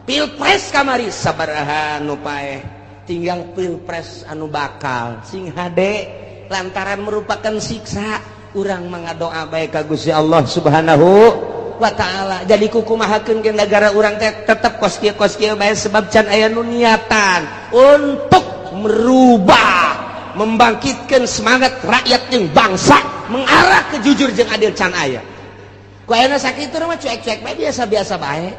pilpres kamari sabaraha anu paeh, tinggal pilpres anu bakal. Sing hade, lantaran merupakan siksa, urang mengadoa bae ka Gusti Allah Subhanahu wa Ta'ala. Jadi kukumahakeun ke negara urang teh tetep kos kieu, kos kieu bae, sebab can aya nu niatan untuk merubah, membangkitkan semangat rakyat jeung bangsa mengarah ke jujur jeung adil, can aya. Ku ayeuna sakitu mah cuek-cuek bae, biasa-biasa bae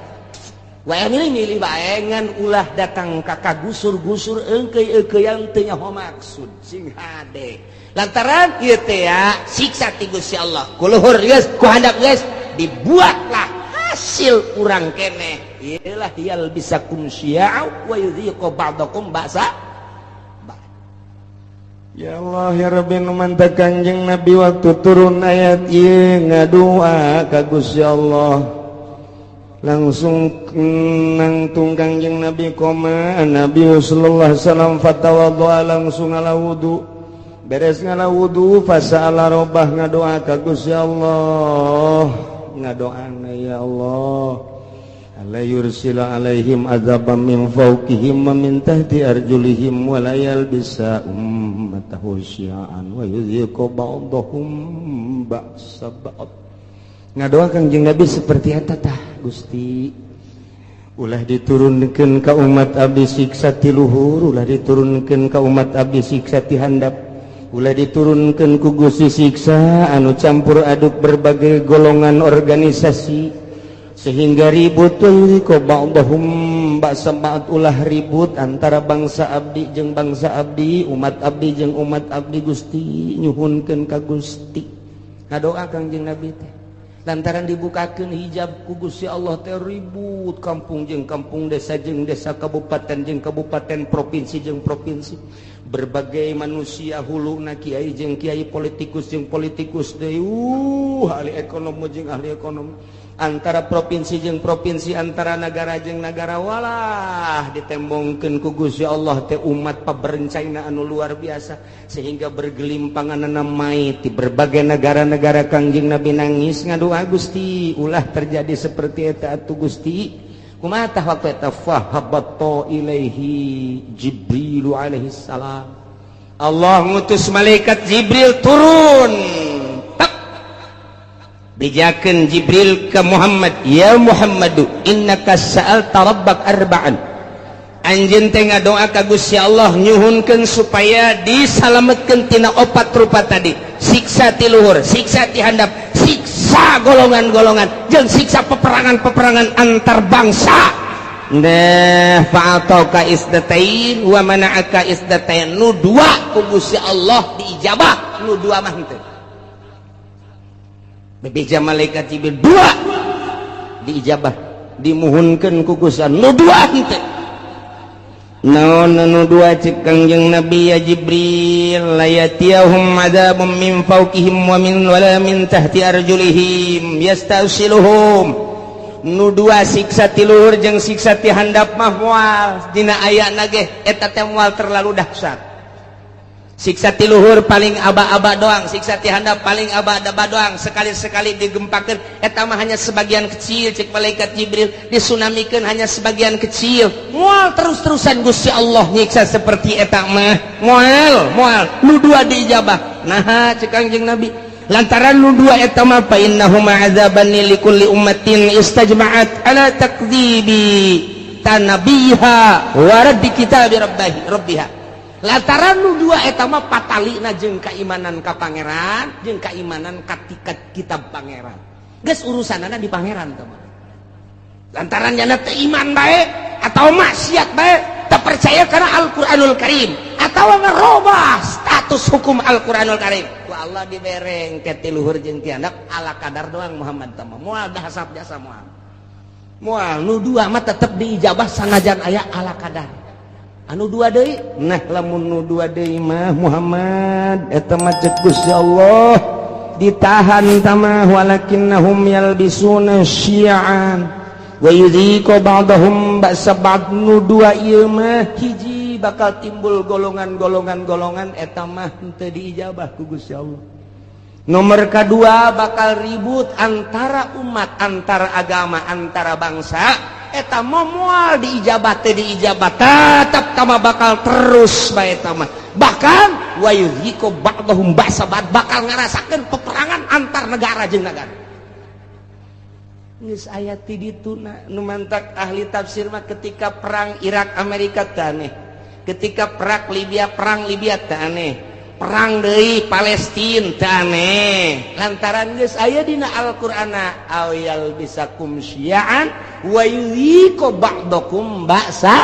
wae, milih-milih bae, ngan ulah datang ka kagusur-gusur, eungkeuy-eungkeuyan teu nyaho maksud. Sing hade, lantaran ieu teh ya siksa ti Gusti Allah. Ku luhur geus, ku handap geus, dibuatlah hasil urang keneh. Iyalah, yalbisakum syi'a wa yudhiqu ba'dakum ba'sa. Ya Allah ya Rabbi, nu mantap Kanjeng Nabi waktu turun ayat ieu ngadua ka Gusti Allah, langsung nangtung Kanjeng Nabi, qoma Nabi sallallahu alaihi wasallam fatawaddoa, langsung ngala wudu. Beres ngala wudu, fasa'ala robbah, ngadoa ka Gusti Allah. Ngadoana, ya Allah, alla yursila alaihim azaban min fawqihim wa min tahti arjulihim wa la yalbisa ummatahu syi'an wa yudhiqu ba'dahum ba'sa ba'd. Ngadoa Kangjeng Nabi seperti eta tah, Gusti, ulah diturunkeun ka umat abdi siksa ti luhur, ulah diturunkeun ka umat abdi siksa ti handap, ulah diturunkeun ku Gusti siksa anu campur aduk berbagai golongan organisasi sehingga ribut, ba'dahum ba'sa ba'd, ulah ribut antara bangsa abdi jeung bangsa abdi, umat abdi jeung umat abdi. Gusti, nyuhunkeun ka Gusti. Ngadoa Kangjeng Nabi teh, lantaran dibukakeun hijab ku Gusti Allah teh ribut kampung jeung kampung, desa jeung desa, kabupaten jeung kabupaten, provinsi jeung provinsi, berbagai manusia huluna, kiai jeung kiai, politikus jeung politikus deui, ahli ekonomi jeung ahli ekonomi, antara provinsi jeung provinsi, antara negara jeung negara. Walah, ditembongkeun ku Gusti Allah teh umat paberencana anu luar biasa sehingga bergelimpangan mayit di berbagai negara-negara. Kangjeng Nabi nangis, ngadoa, Gusti, ulah terjadi seperti eta atuh Gusti. Kumaha tah waktu eta? Fahabatta ilaihi Jibril alaihi salam. Allah ngutus malaikat Jibril turun. Bejakeun Jibril ke Muhammad, ya Muhammadu, innaka sa'alta rabbak arba'an, anjeun teh ngadoa ka Gusti Allah nyuhunkeun supaya disalametkeun tina opat rupa tadi, siksa ti luhur, siksa ti handap, siksa golongan-golongan, jeung siksa peperangan-peperangan antar bangsa. Nah, fa'ataka isnatain wa mana'aka isnatain. Nu dua ku Gusti Allah diijabah, nu dua mah henteu. Bebeja malaikat Jibril, dua diijabah, dimuhunkeun ku Gusti, nu dua henteu. Naon anu dua? Cek Kangjeng Nabi, ya Jibril, la yatiyahum adzabun min fawqihim wa min wala min tahti arjulihim yastasiluhum. Nu dua, siksa ti luhur jeung siksa ti handap mah moal dina ayana ge eta teh moal terlalu dahsyat. Siksa ti luhur paling aba-aba doang, siksa ti handap paling aba-aba doang, sekali-sekali digempakeun eta mah hanya sebagian kecil. Cek malaikat Jibril, disunamikeun hanya sebagian kecil, moal terus-terusan Gusti Allah nyiksa seperti eta mah, moal, moal. Nu dua diijabah. Nah, cek Kangjeng Nabi, lantaran nu dua eta mah fa innahuma azabani likulli ummatin istajma'at ala takdzibi tanabiha wa raddi kitabi rabbiha rabbiha. Lantaran nu dua eta mah patalina jeung keimanan ka pangeran jeung keimanan ka kitab pangeran. Geus urusanana di Pangeran teh mah. Lantaran nyana teu iman bae atau maksiat bae, teu percaya karena Al-Qur'anul Karim atau ngerubah status hukum Al-Qur'anul Karim, ku Allah dibereng ke ti luhur jeung ti handap, ala kadar doang. Muhammad teh mah moal dahasap jasa, moal moal. Nu dua mah tetep diijabah sanajan aya ala kadar. Anu dua deui, nah, lamun nu dua deui mah, Muhammad, eta mah cek Gusti Allah ditahan tamah, walakinnahum yalbisuna syi'an wa yudhiqu ba'dahum ba'sa ba'd. Nu dua ieu mah, hiji, bakal timbul golongan-golongan golongan, eta mah henteu diijabah ku Gusti Allah. Nomor kedua, bakal ribut antara umat, antara agama, antara bangsa, eta mah moal diijabah, teu diijabah, tetap tama bakal terus bae eta mah. Bahkan wa yudhiqu ba'dahum ba'sa ba'd, bakal ngarasakeun peperangan antar negara jeung negara. Geus aya ti dituna. Nu mantak ahli tafsir mah, ketika perang Irak Amerika teh aneh, ketika perang Libya teh aneh, perang deui Palestina teh aneh, lantaran geus aya dina Al-Qur'ana aw yalbisakum syi'an wa yudhiqu ba'dakum ba'sa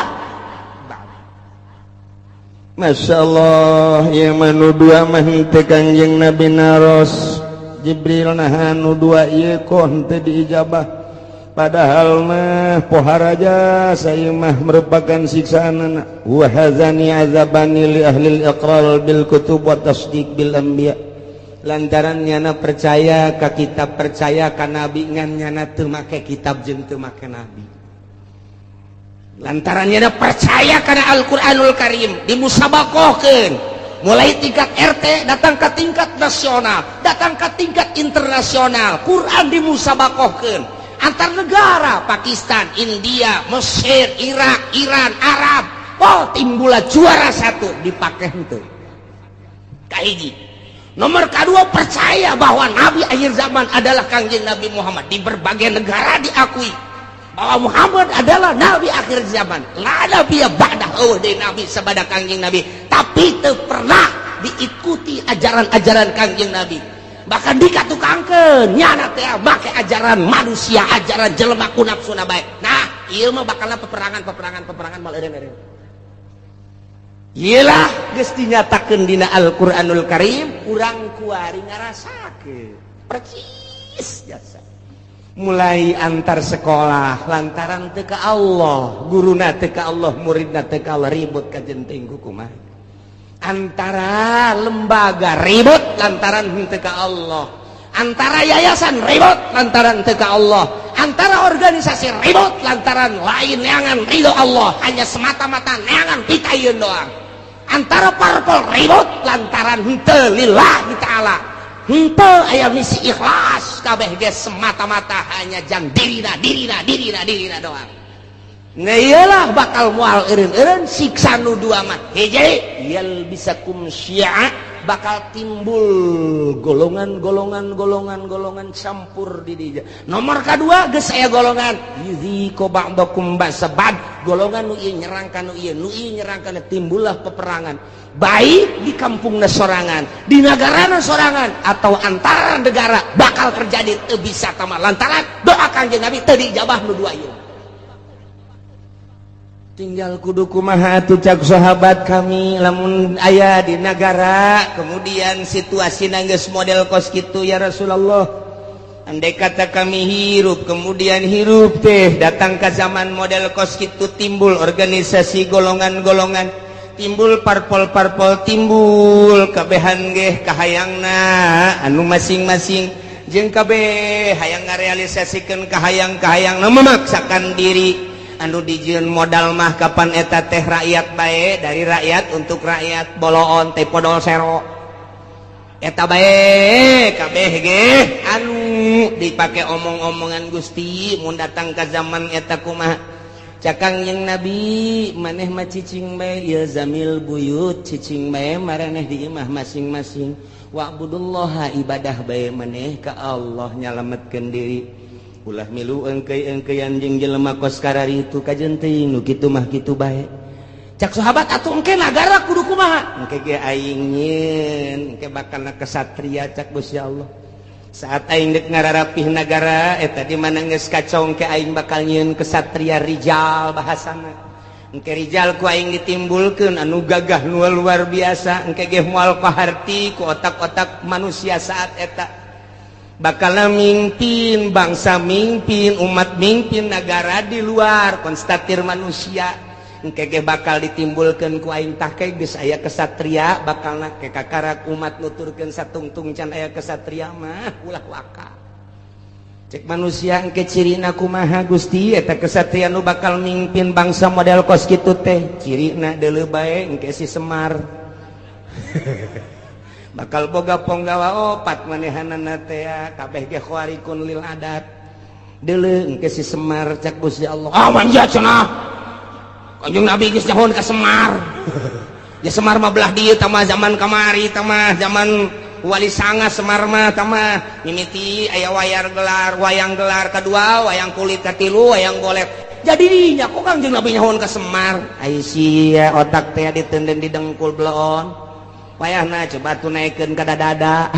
ba'd. Masya Allah ya, manu dua mah henteu. Kangjeng Nabi naros Jibril, nah, nu dua ieu kok henteu diijabah, padahal mah pohara saya mah merupakan siksaan. Wa hadzani azabani li ahli al-iqrar bil kutub wa tasdiq bil anbiya, lantaran nyana percaya ka kitab, percaya ka nabi, ngan nyana teu make kitab jeung teu make nabi. Lantaran nyana percaya kana Al-Qur'anul Karim, dimusabakohkeun mulai tingkat RT, datang ke tingkat nasional, datang ke tingkat internasional. Quran dimusabakohkeun antar negara, Pakistan, India, Mesir, Irak, Iran, Arab. Oh, timbulah juara satu, dipakai itu. Kahiji, nomor kedua, percaya bahwa nabi akhir zaman adalah Kangjeng Nabi Muhammad. Di berbagai negara diakui bahwa Muhammad adalah nabi akhir zaman, la nabi ba'dah, oh, di nabi sabada Kangjeng Nabi, tapi teu pernah diikuti ajaran-ajaran Kangjeng Nabi. Bahkan dikatukangkeun nyana teh make ajaran manusia, ajaran jelema ku nafsuna bae. Nah, ieu mah bakal peperangan, peperangan, peperangan, mal eureun-eureun. Iyalah, geus dinyatakeun dina Al-Qur'anul Karim, urang kuari ngarasakeun percis jasa. Mulai antar sekolah, lantaran teu ka Allah, guruna teu ka Allah, muridna teu ka Allah, ribut kajenting kumaha. Antara lembaga ribut lantaran henteu ka Allah, antara yayasan ribut lantaran teu ka Allah, antara organisasi ribut lantaran lain neangan ridho Allah, hanya semata-mata neangan pitayun doang. Antara parpol ribut lantaran henteu lillahi ta'ala, henteu aya misi ikhlas, kabeh ge semata-mata hanya jang dirina, dirina, dirina, dirina doang. Nah, iyalah, bakal mual eureun-eureun siksa nu dua mah. Hiji, yalbisakum syi'a, bakal timbul golongan-golongan golongan golongan campur di dinya. Nomor kedua, geus aya golongan yudziqu ba'dakum ba'sa ba'd, golongan nu ieu nyerang ka nu ieu, nu ieu nyerang ka nu, timbullah peperangan, baik di kampungna sorangan, di negarana sorangan, atau antara negara bakal terjadi. Teu bisa tama lantaran doa Kanjeng Nabi teu diijabah nu dua ieu. Tinggal kudu kumaha atuh, cak sahabat kami, lamun aya di negara, kemudian situasi geus model kos kitu, ya Rasulullah? Andai kata kami hirup, kemudian hirup teh datang ke zaman model kos kitu, timbul organisasi golongan-golongan, timbul parpol-parpol, timbul kabehan geh kahayangna anu masing-masing, jeung kabeh hayang ngarealisasikeun kahayang-kahayang, memaksakan diri, anu dijieun modal mah kapan eta teh rakyat bae, dari rakyat untuk rakyat, boloon teh podol sero eta bae, kabeh ge anu dipake omong-omongan. Gusti, mun datang ke zaman eta kumaha? Cak Kangjeng Nabi, maneh mah cicing bae, ilzamil buyut, cicing bae maraneh di imah masing-masing, wa'budullaha, ibadah bae maneh ka Allah, nyalametkeun diri, ulah milu engkei-engkeian jeung jelema kos kararitu, kajen teuing nu kitu mah kitu bae. Cak sahabat, atuh engke nagara kudu kumaha? Engke ge aing nyieun, engke bakal kesatria cak Gusti Allah. Saat aing dek ngararapih nagara eta di mana geus kacong ke aing bakal nyieun kesatria rijal bahasana. Engke rijal ku aing ditimbulkeun anu gagah nu luar biasa, engke ge moal kaharti ku otak-otak manusia saat eta. Bakal mimpin bangsa, mimpin umat, mimpin negara di luar konstatir manusia. Engke ge bakal ditimbulkeun ku aing tah ke geus aya kesatria bakalna ke kakarak umat nuturkeun satungtung can aya kesatria mah ulah waka. Cek manusia engke cirina kumaha Gusti eta kesatria nu bakal mimpin bangsa model kos kitu teh cirina deuleu bae engke si Semar. Bakal boga ponggawa opat manehanana teh kabeh ge khawarikun lil adat. Deuleu engke si Semar cek Gusti Allah. Ah manja cenah. Kanjeng Nabi geus nyahoan ka Semar. Ya Semar mah belah dieu tah mah zaman kamari tah mah zaman Wali Sanga Semar mah tah mah mimiti aya wayar gelar, wayang gelar kadua, wayang kulit katilu, wayang golek. Jadi nya kok Kanjeng Nabi nyahoan ka Semar. Ai sia otak teh ditenden di dengkul bloon. Wayahna coba tuh naikeun ka dada.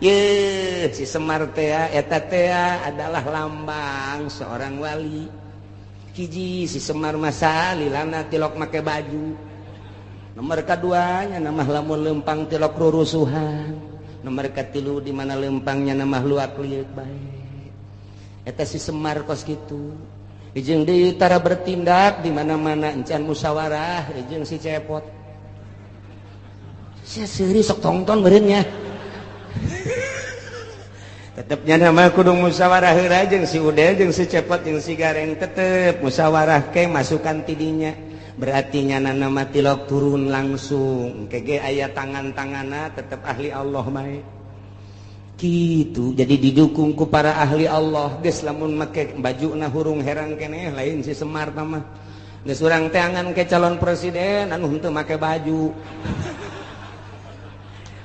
Ye si Semar teh eta teh adalah lambang seorang wali. Hiji si Semar masa lilana tilok make baju. Nomor kaduanya nama lamun lempang tilok rurusuhan. Nomor katilu di mana lempangnya nama luak liuk bae. Eta si Semar kos kitu. Jeung deui tara bertindak di mana-mana encan musyawarah jeung si Cepot. Sia seuri sok tongton beureunnya. Tetepnya nama kudu musyawarah heula jeung si Udel jeung si Cepot jeung si Gareng tetep musyawarah ke masukan tidinya. Berarti nyana nama tilok turun langsung kege aya tangan-tangana tetep ahli Allah bae. Kitu jadi didukung ku para ahli Allah geus lamun make bajuna hurung herang keneh lain si Semar tah mah. Geus urang teangan ke calon presiden anu henteu make baju.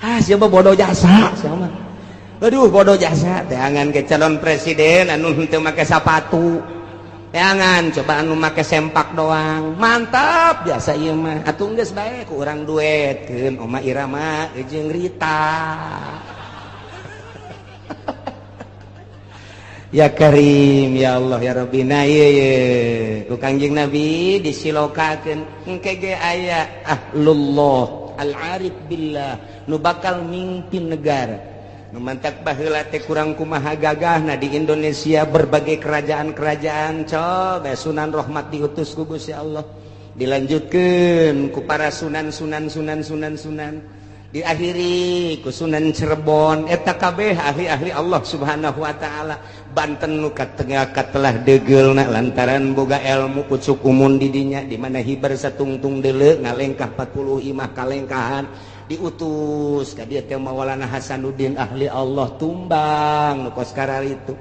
Ah siapa bodoh jasa siapa mah. Aduh bodoh jasa teangan ke calon presiden anu henteu make sapatu. Teangan coba anu make sempak doang. Mantap biasa ieu mah. Atuh geus bae ku urang duetkeun Oma Irama jeung Rita. Ya Karim ya Allah ya Rabbi. Nah ieu ye ku Kangjeng Nabi disilokakeun engke ge aya ahlullah al-arif billah nu bakal mimpin negara. Nu mantak baheula teh kurang kumaha gagahna di Indonesia berbagai kerajaan-kerajaan coba Sunan Rahmat diutus ku Gusti Allah dilanjutkeun ku para sunan sunan sunan sunan sunan diakhiri ku Sunan Cirebon eta kabeh ahli-ahli Allah Subhanahu wa taala. Banten nu katengah katelah deugeulna lantaran boga ilmu pucuk umun di dinya di mana hibar satungtung deuleu ngalengkah 40 imah kalengkahan diutus ka dieu teh Maulana Hasanuddin ahli Allah tumbang nu kos kararitu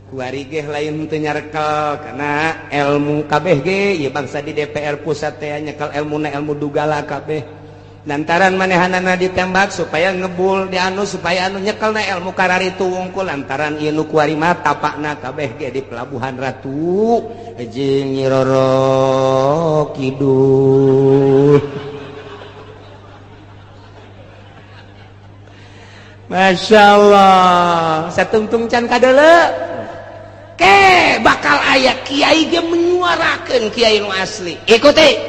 kuari ge lain teu nyarekel kana ilmu kabeh ge ieu bangsa di DPR pusat teh nyekel ilmuna ilmu dugala kabeh lantaran manehanana ditembak supaya ngebul di anu supaya anu nyekelna ilmu kararitu wungkul lantaran ieu nu kuari mah tapakna kabeh ge di Pelabuhan Ratu jeung Nyi Roro Kidul. Masya Allah satungtung can kadeuleu ke bakal aya kiai ge menyuarakeun kiai nu asli ikuti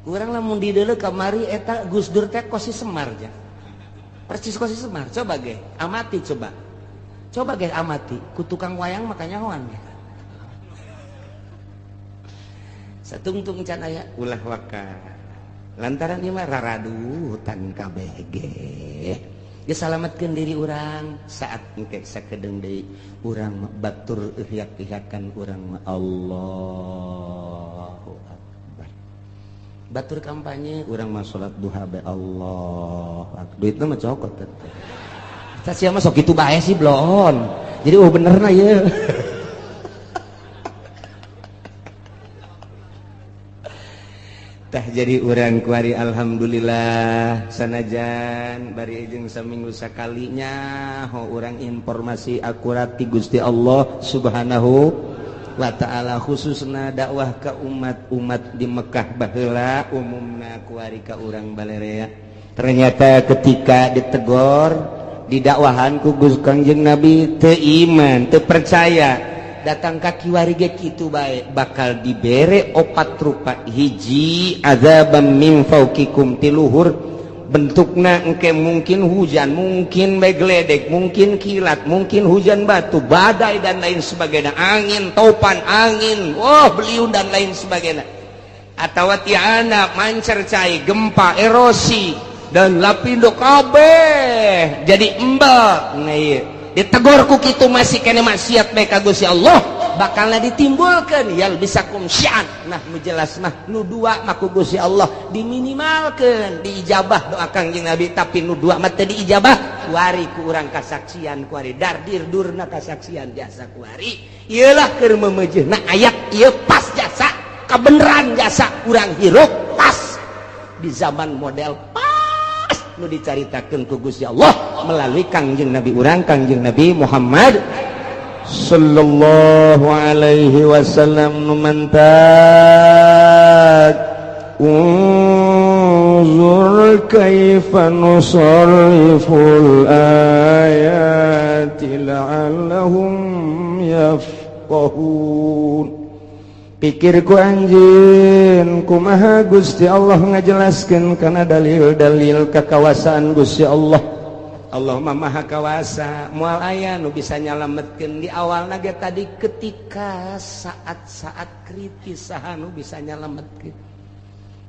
kurang lamun dideuleu kamari eta Gus Dur teh kos si Semar ja persis kos si Semar coba ge amati coba coba ge amati ku tukang wayang makanya hoan ge satungtung can aya ulah waka lantaran ieu mah raradutan kabeh ge geus salametkeun diri urang saat engke sakedeung deui urang batur ihyak-ihyakan urang mah Allahu akbar batur kampanye urang mah salat duha bae Allah duitna mah cokot teh tah sia mah sok kitu bae sih bloon jadi oh benerna ieu. Tah jadi urang kuari alhamdulillah sanajan bari jeung saminggu sakalinya ho urang informasi akurat ti Gusti Allah Subhanahu wa taala khususna dakwah ka umat-umat di Mekah baheula umumna kuari ka urang balerea. Ternyata ketika ditegor Didakwahan ku Gus Kangjeng Nabi, teu iman, teu percaya. Datang ka kiwari ge kitu bae, bakal dibere opat rupa. Hiji, azabam min fauqikum, ti luhur bentukna engke, mungkin hujan, mungkin bae geledek, mungkin kilat, mungkin hujan batu, badai, dan lain sebagainya, angin topan, angin, wah, beliung, dan lain sebagainya, atau tiana mancer cai, gempa, erosi, dan lapindo kabeh jadi embel. Nah, iya. Ditegor ku kitu masih kene maksiat bae ka Gusti Allah, bakalna ditimbulkeun yalbisakum syi'an. Nah, nu jelas mah nu dua mah ku Gusti Allah diminimalkeun diijabah doa Kangjeng Nabi, tapi nu dua mah teu diijabah. Kuari ku urang kasaksian, kuari dardir durna kasaksian jasa kuari. Ieulah keur memeujeuhna ayat ieu pas jasa kebenaran, jasa urang hirup pas di zaman model pas nu dicaritakeun ku Gusti Allah melalui Kangjeng Nabi urang, Kangjeng Nabi Muhammad sallallahu alaihi wasallam. Nu mantak unzur kaifa nusarriful ayati la'allahum yafqahun. Pikir ku anjeun, kumaha Gusti Allah ngajelaskeun kana dalil-dalil kekawasaan Gusti Allah? Allah mah Maha Kawasa, moal aya nu bisa nyalametkeun. Di awal ge tadi, ketika saat-saat kritis, saha nu bisa nyalametkeun?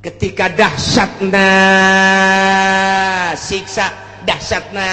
Ketika dahsyatna siksa, dahsyatna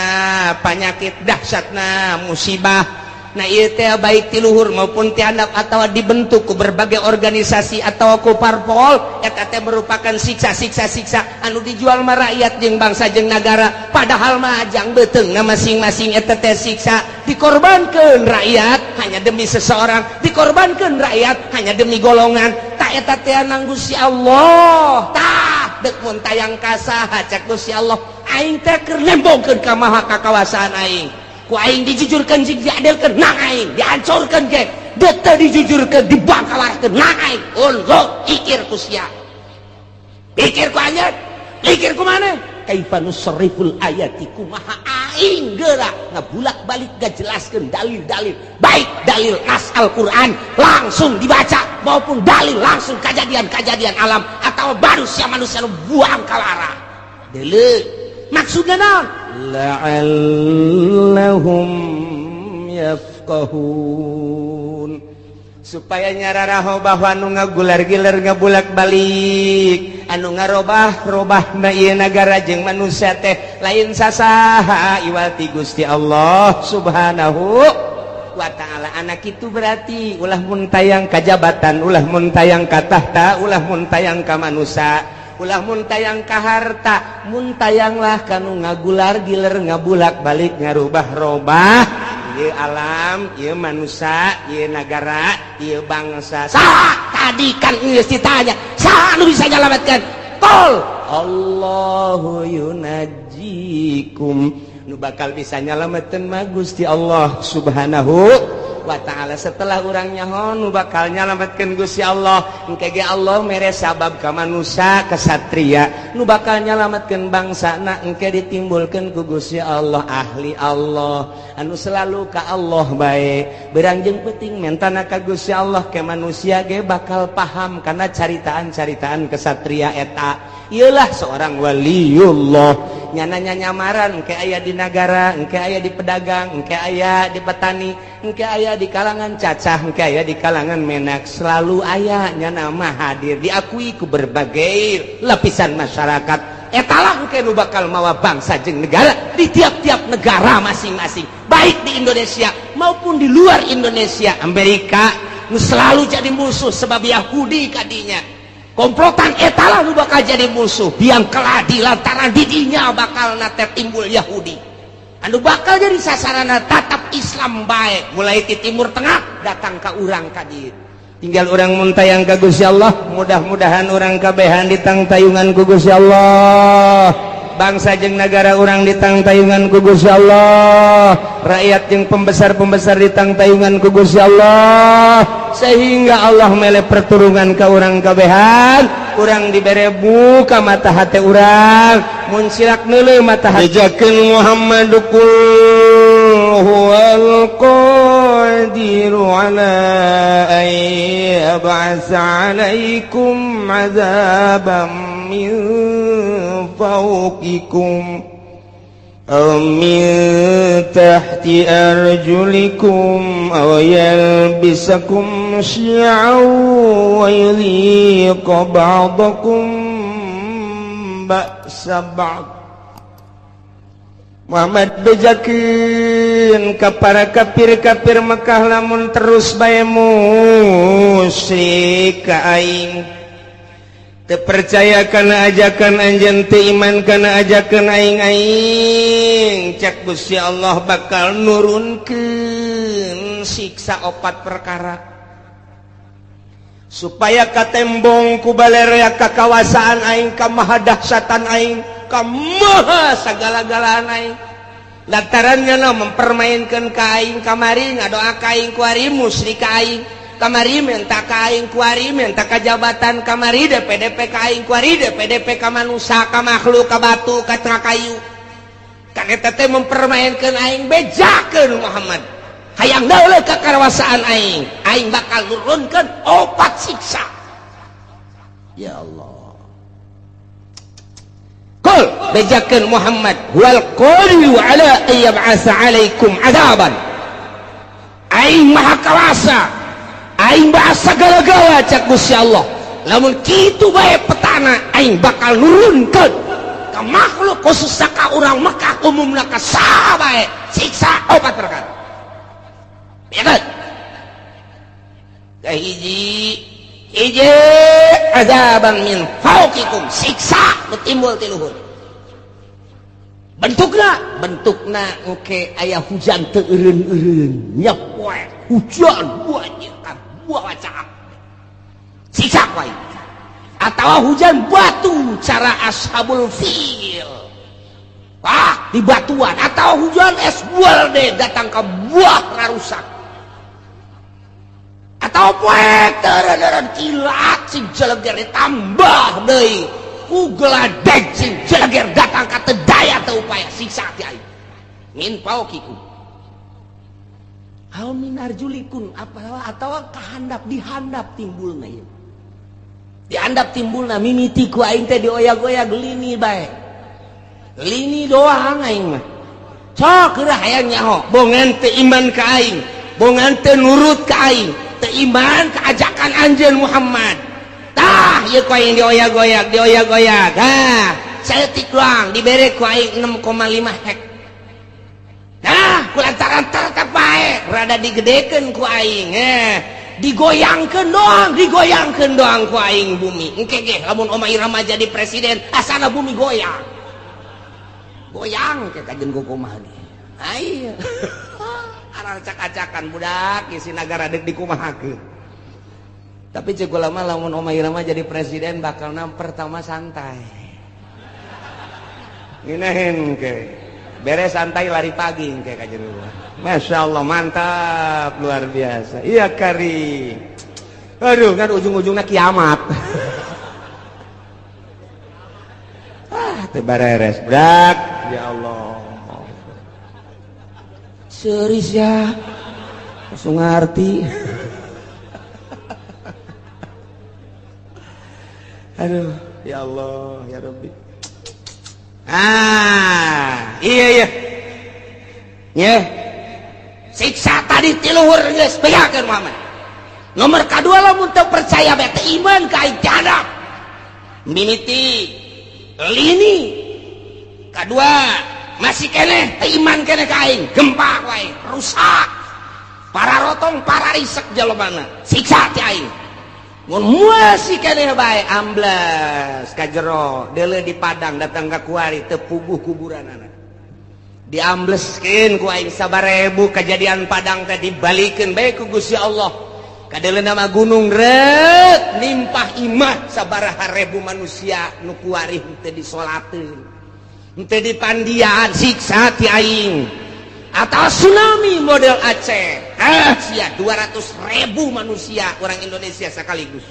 penyakit, dahsyatna musibah. Nah, ieu teh baik ti luhur maupun ti handap atau dibentuk ku berbagai organisasi atau ku parpol, eta teh merupakan siksa-siksa siksa anu dijual mah rakyat jeung bangsa jeung nagara, padahal mah jang beuteungna masing-masing. Eta teh siksa, dikorbankeun rakyat hanya demi seseorang, dikorbankeun rakyat hanya demi golongan. Tak eta teh nang Gusti Allah. Tah, dek mun tayang ka saha? Cek Gusti Allah, aing teh keur nembongkeun ka maha kakawasaan aing. Ku aing dijujurkan jeung diadilkeun nang aing, dihancurkeun ge dek teu dijujurkeun, dibangkawarkeun nang aing. Unzur, pikir ku sia, pikir ku anjeun, pikir ku maneh. Kaifa nusarriful ayati, kumaha aing geura ngabulak-balik ngajelaskeun dalil-dalil, baik dalil nas Al-Qur'an langsung dibaca maupun dalil langsung kejadian-kejadian alam atau manusia-manusia nu buang kalara. Deuleu, maksudnya naon? La'allahum yafqahun, supaya nyararaho bahwa anu ngagular-giler, ngabulak balik, anu ngarobah-robah na ieu nagara jeung manusia teh lain sasaha iwal ti Gusti Allah Subhanahu wa Ta'ala. Anak itu berarti ulah mun tayang ka jabatan, ulah mun tayang ka tahta, ulah mun tayang ka manusia, ulah mun tayang ka harta, mun tayanglah kanu ngagular giler, ngabulak balik, ngarubah-robah ieu alam, ieu manusia, ieu nagara, ieu bangsa. Saha tadi kan geus ditanya, saha nu bisa nyalametkeun? Qul Allahu yunajjikum. Nu bakal bisa nyalametkeun mah Gusti Allah Subhanahu wa Ta'ala. Setelah urang nyaho nu bakal nyalametkeun Gusti Allah, engke ge Allah mere sabab ka manusia kesatria nu bakal nyalametkeun bangsana. Engke ditimbulkeun ku Gusti Allah ahli Allah anu selalu ka Allah bae, berang jeung penting mentana ka Gusti Allah, ke manusia ge bakal paham karena caritaan-caritaan kesatria eta. Iyalah, seorang waliullah nyana nyamaran engke aya di nagara, engke aya di pedagang, engke aya di petani, engke aya di kalangan cacah, engke aya di kalangan menak, selalu aya nyana mah hadir, diakui ku berbagai lapisan masyarakat. Etalah engke nu bakal mawa bangsa jeung negara di tiap-tiap negara masing-masing, baik di Indonesia maupun di luar Indonesia. Amerika nu selalu jadi musuh sebab Yahudi kadinya komplotan, etalah nu bakal jadi musuh biang keladi lantaran didinya bakal nate timbul Yahudi anu bakal jadi sasarana tatap Islam baik, mulai di Timur Tengah datang ke urang ka dieu. Tinggal urang mun tayang ka Gusti Allah. Mudah-mudahan urang kabehan ditangtayungan ku Gusti Allah, bangsa jeung negara urang ditangtayungan ku Gusti Allah, rakyat jeung pembesar-pembesar ditangtayungan ku Gusti Allah, sehingga Allah mere perturungan ka urang kabehan, urang dibere buka mata hati urang. Muncilak neuleuh matahari. Bejakeun Muhammad qul huwal qadiru ala an yab'atsa 'alaikum 'adzaban min fawqikum aw min tahti arjulikum aw yalbisakum syi'an wa yudhiqa ba'dakum ba'sa ba'd. Muhammad bejakeun ka para kafir-kafir Mekah lamun terus bae musyrik ka aing, teu percaya kana ajakan anjeun, teu iman kana ajakan aing, aing cek Gusti Allah bakal nurunkeun siksa opat perkara supaya katembong ku balerea kakawasaan aing, ka mahadahsyatan aing, ka maha sagala-galaan aing. Lantarannya no mempermainkan ka aing, kamari ngadoa ka aing, kuari musyrik ka aing, kamari minta ka aing, kuari minta ka jabatan, kamari DPDP ka aing, kuari DPDP ka manusia, ka makhluk, ka batu, ka kayu. Kan eta teh mempermainkan aing. Bejakeun Muhammad, hayang dauleuh kakawasaan aing, aing bakal nurunkeun opat siksa. Ya Allah. Qul, bejakeun Muhammad, huwal qadiru ala an yab'atsa 'alaikum 'adzaban, aing maha kawasa, aing maha sagala-gala cak Gusti Allah. Lamun kitu bae petana, aing bakal nurunkeun ka makhluk, khususna ka urang Mekah, umumna ka saha bae, siksa opat perkara. Ya kan? Kahiji hiji, azaban min fauqikum, siksa nu timbul ti luhur. Bentukna, bentukna oke aya hujan teu eureun-eureun nyepoe hujan banjir ka buah caak, siksa wae, atawa hujan batu cara ashabul fil, ah di batuan, atau hujan es bual deh datang ke buah ngarusak, atau poek teureun kilat sing jeleger ditambah deui ku geladeg sing jeleger datang ka teu daya teu upaya, siksa ti aing min fauqikum aw min arjulikum, apa atau kahandap, dihandap timbulna ieu, dihandap timbulna mimiti ku aing teh dioyag-oyag lini bae, lini doang. Aing mah sok geura hayang nyaho, bongan teu iman ka aing, bongan teu nurut ka aing, teu iman ka ajakan anjeun Muhammad, tah ieu ku aing dioyag-oyag, dioyag-oyag. Ha, saeutik doang dibere ku aing 6,5 hek. Nah, ku lantaran tetep bae rada digedekeun ku aing, digoyangkeun doang, digoyangkeun doang ku aing bumi. Engke ge lamun Oma Irama jadi presiden, asana bumi goyang goyang ke kajen kumaha ge. Ayo acak-acakan budak isi nagara dek dikumahakeun. Tapi cek ulama, lamun Oma Irama jadi presiden bakal pertama santai, nginahin ke beres santai lari pagi ke kajen. Masya Allah, mantap, luar biasa. Iya kari, aduh kan ujung-ujungnya kiamat. Ah teu bareres budak. Ya Allah, serius ya, langsung ngerti. Aduh ya Allah ya Rabbi. Ah iya iya ya, siksa tadi ti luhur geus bejakeun Muhammad. Nomor kadua, lamun teu percaya bae, teu iman ka aing, jadap mimiti lini. Kadua, masih keneh teu iman keneh ka aing, gempa wae rusak, para rotong, para risek jelema, siksa ti aing. Mun masih keneh bae, ambles ka jero deuleu di padang datang ka kuari teu puguh kuburanana, diambleskeun ku aing sabarebu kejadian padang teh dibalikeun bae ku Gusti Allah. Kadeuleu nama gunung reut nimpah imah sabaraha ribu manusia nu kuari teu disolateun, teu dipandian, siksa ti aing. Atau tsunami model Aceh, ah sia 200.000 manusia orang Indonesia sekaligus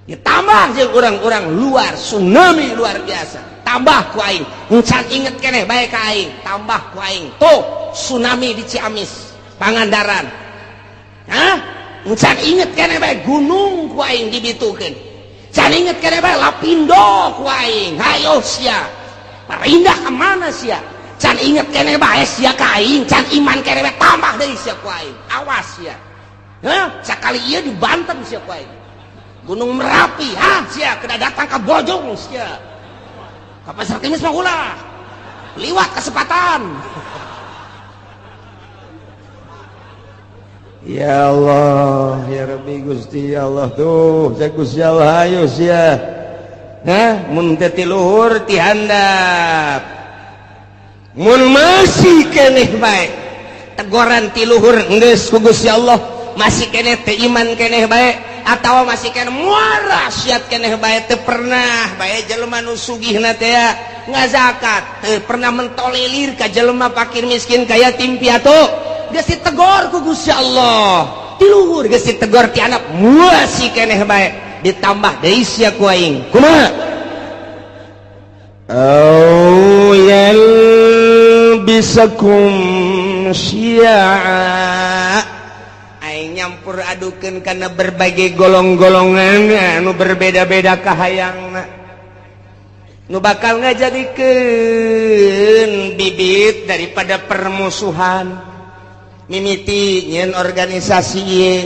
ditambah jeung orang-orang luar, tsunami luar biasa. Tambah ku aing. Encan inget keneh bae ka aing, tambah ku aing. Tuh, tsunami di Ciamis, Pangandaran. Hah? Encan inget keneh bae gunung ku aing dibitukeun. Can inget keneh bae Lapindo ku aing. Hayo sia. Pindah ke mana sia? Can inget keneh bae sia ka aing, can iman keneh bae tambah deui sia ku aing. Awas sia. Hah? Sakali ieu di Banten sia ku aing. Gunung Merapi, ha sia kena datang ke Bojong sia. Ka Pasar Kemis mah ulah. Liwat kesempatan. Ya Allah, ya Rabbi Gusti ya Allah tuh, saya Gusti Allah ayo sia. Hah, mun teu ti luhur ti handap. Mun masih keneh bae tegoran ti luhur geus ku Gusti Allah, masih keneh teu iman keneh bae atawa masih keneh muara siat keneh bae teu pernah bae jelema nu sugihna teh ngazakat, teu pernah mentolelir ka jelema fakir miskin ka yatim piatu. Geus ditegor ku Gusti Allah ti luhur, geus ditegor ti anak masih keneh bae ditambah deui sia ku aing. Kumaha? Au yalbisakum syi'a. Aing nyampur adukeun kana berbagai golong-golongan anu berbeda-beda kahayangna nu bakal ngajadikeun bibit daripada permusuhan. Mimiti nyeun organisasi ieu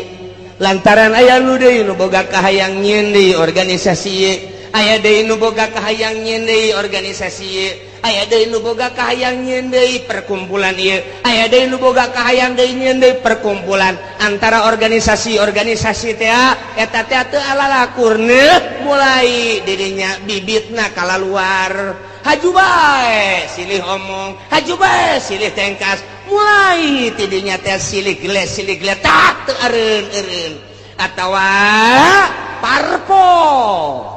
lantaran aya nu deui nu boga kahayang nyeun deui organisasi ieu, aya deui nu boga kahayang nyeun deui organisasi ieu, aya deui nu boga kahayang nyeun deui perkumpulan ieu, aya deui nu boga kahayang deui nyeun deui perkumpulan. Antara organisasi-organisasi teh eta teh teu alalakurna mulai dirinya bibitna kalaluar. Haju bae silih omong, haju bae silih tengkas, mulai tidinya teh silih geles silih geletak teu eureun-eureun atawa parpol.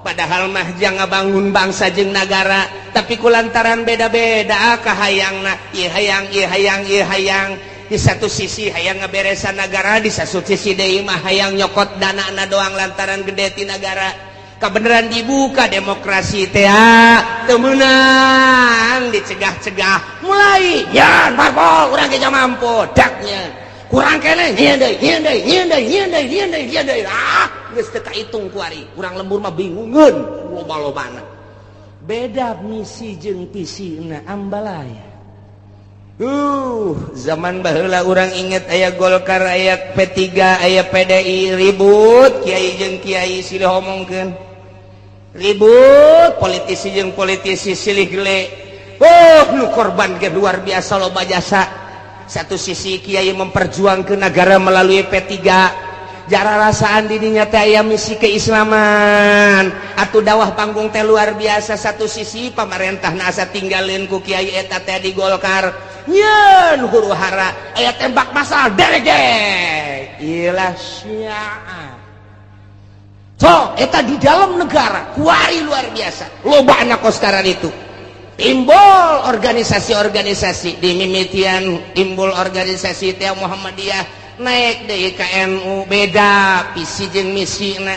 Padahal mah jang ngabangun bangsa jeung nagara, tapi kulantaran beda-beda kahayangna, ieu hayang ieu hayang ieu hayang. Di satu sisi hayang ngaberesan nagara, di satu sisi deui mah hayang nyokot danana doang lantaran gede ti nagara. Kebenaran dibuka demokrasi teh teu meunang dicegah-cegah mulai ya parpol urang ge mampu daknya kurang keneh nyieun deui nyieun deui nyieun deui nyieun deui nyieun deui nyieun deui ah geus teu kaitung ku ari urang lembur mah bingungeun loba-lobana beda misi jeung visina ambalaya. Zaman baheula urang inget aya Golkar, aya P3, aya PDI ribut kiai jeung kiai silih omongkeun ribut politisi jeung politisi silih gele. Oh nu korban ge luar biasa loba jasa. Satu sisi kiai memperjuangkeun negara melalui P3, jara rasaan dirinya teh aya misi keislaman atuh dawah panggung teh luar biasa. Satu sisi pamarentah asa tinggalin ku kiai eta teh di Golkar nyeun huru hara aya tembak masal derege ilah syiah. So eta di dalam negara kuari luar biasa loba anak koskaran itu timbul organisasi-organisasi di mimitian timbul organisasi teh Muhammadiyah naik deui ka NU beda visi jeung misina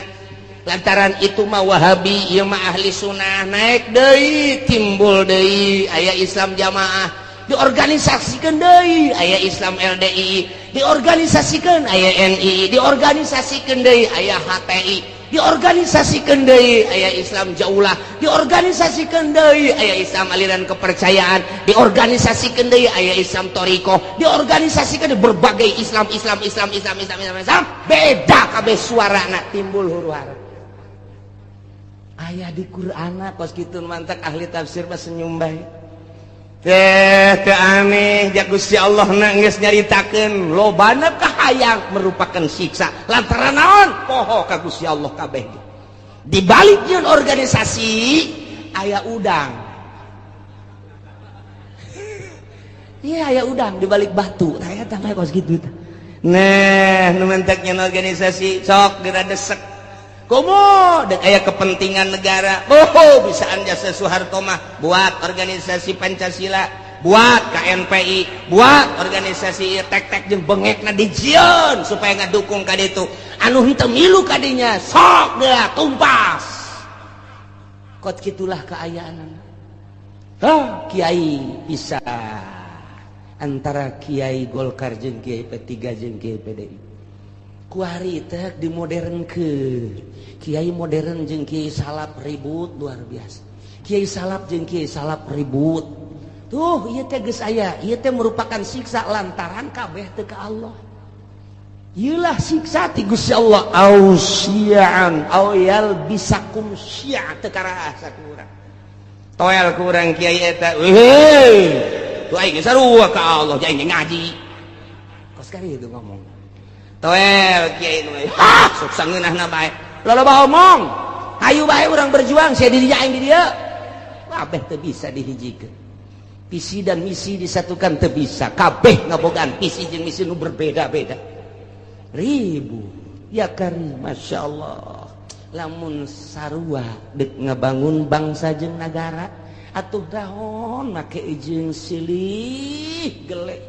lantaran itu mah Wahabi ieu mah ahli sunnah naik deui timbul deui aya Islam jamaah diorganisasikeun deui aya Islam LDI diorganisasikeun aya NI diorganisasikeun deui aya HTI diorganisasikeun deui aya Islam Jaulah diorganisasikeun deui aya Islam aliran kepercayaan diorganisasikeun deui aya Islam Toriko diorganisasikeun berbagai Islam Islam Islam Islam Islam Islam Islam beda kabeh suarana timbul huru hara aya di Qur'ana kos kitu mantak ahli tafsir mah senyum bae teh teu aneh ja Gusti Allah na geus nyaritakeun lobana kahayang merupakan siksa lantaran naon poho ka Gusti Allah kabeh di balik nyeun organisasi aya udang. Iya aya udang di balik batu tah eta mah kos kitu tah. Nah nu mentek nyeun organisasi sok geura desek komo dek aya kepentingan negara. Oh bisaan jasa Soeharto mah buat organisasi Pancasila, buat KNPI, buat organisasi tek-tek jeung bengekna dijieun supaya ngadukung ka ditu. Anu henteu milu ka dinya sok geura tumpas. Kot kitulah keayaan. Hah, kiai bisa antara kiai Golkar jeung kiai P3 jeung kiai PDI. Kuari teh dimodernkeun. Kiai modern jeung kiai salaf ribut luar biasa. Kiai salaf jeung kiai salaf ribut. Tuh ieu teh geus aya, ieu teh merupakan siksa lantaran kabeh teu ka Allah. Ieulah siksa ti Gusti Allah au syi'an au yalbisakum syi'a teu karasa ku urang. Toel ku urang kiai eta. Heuh. Tuh aing sarua ka Allah, aing ngaji. Kos kali itu ngomong. Toel kiai nu ha sok sangeunahna bae. Loba omong. Hayu bae urang berjuang sia di dinya aing di dieu. Kabeh teu bisa dihijikeun. Visi dan misi disatukan teu bisa. Kabeh ngabogaan visi jeung misi nu berbeda-beda. Ribu ya karim, Masya Allah. Lamun sarua dek ngebangun bangsa jeung nagara atuh dahon make jeung silih gelek,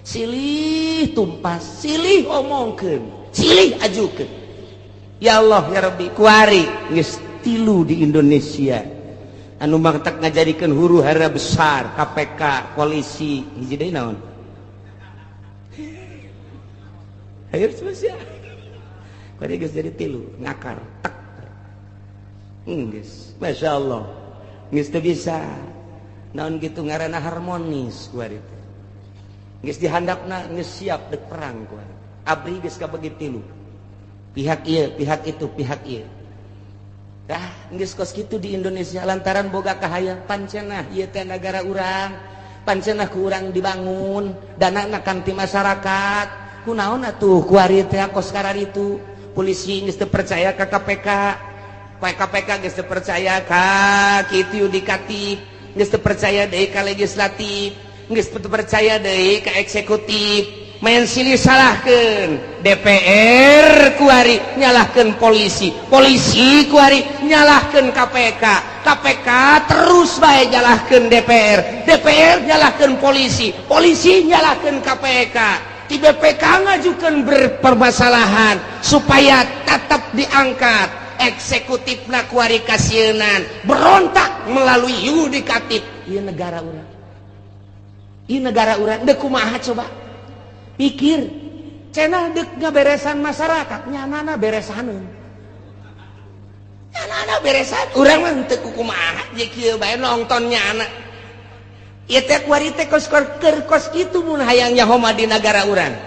silih tumpas, silih omongkeun, silih ajukeun. Ya Allah ya Rabbi, kuari geus tilu di Indonesia anu mangtak ngajadikeun huru hara besar, KPK, polisi, hiji deui naon? Ayo terus ya. Kuari geus jadi tilu, ngakar, tek. Geus, Masya Allah. Geus teu bisa. Naon gitu ngaranna harmonis kuari teh. Geus dihandapna geus siap dek perang kuari. Abri geus kabagi tilu. Pihak ieu, pihak itu, pihak ieu. Dah, geus kos kitu di Indonesia lantaran boga kahayang pancenah ieu teh nagara urang, pancenah ku urang dibangun, danana kan ti masyarakat. Kunaon atuh kuari teh kos kararitu. Polisi geus teu percaya ka KPK. KPK geus teu percaya ka kitu yudikatif, geus teu percaya deui ka legislatif, geus teu percaya deui ka eksekutif. Main silih salahkeun DPR kuari nyalahkeun polisi, polisi kuari nyalahkeun KPK, KPK terus bae nyalahkeun DPR, DPR nyalahkeun polisi, polisi nyalahkeun KPK. Di BPK ngajukan berpermasalahan supaya tetap diangkat. Eksekutif kuari kasieunan berontak melalui yudikatif. Ieu negara urang, ieu negara urang deuk kumaha coba pikir. Cenah deuk ngaberesan masyarakat, nyanana beresaneun, nyanana beresan. Urang mah teu kumaha je kieu bae nonton nyana. Ieu teh kuari teh kos keur kos kitu mun hayang nyaho mah di nagara urang.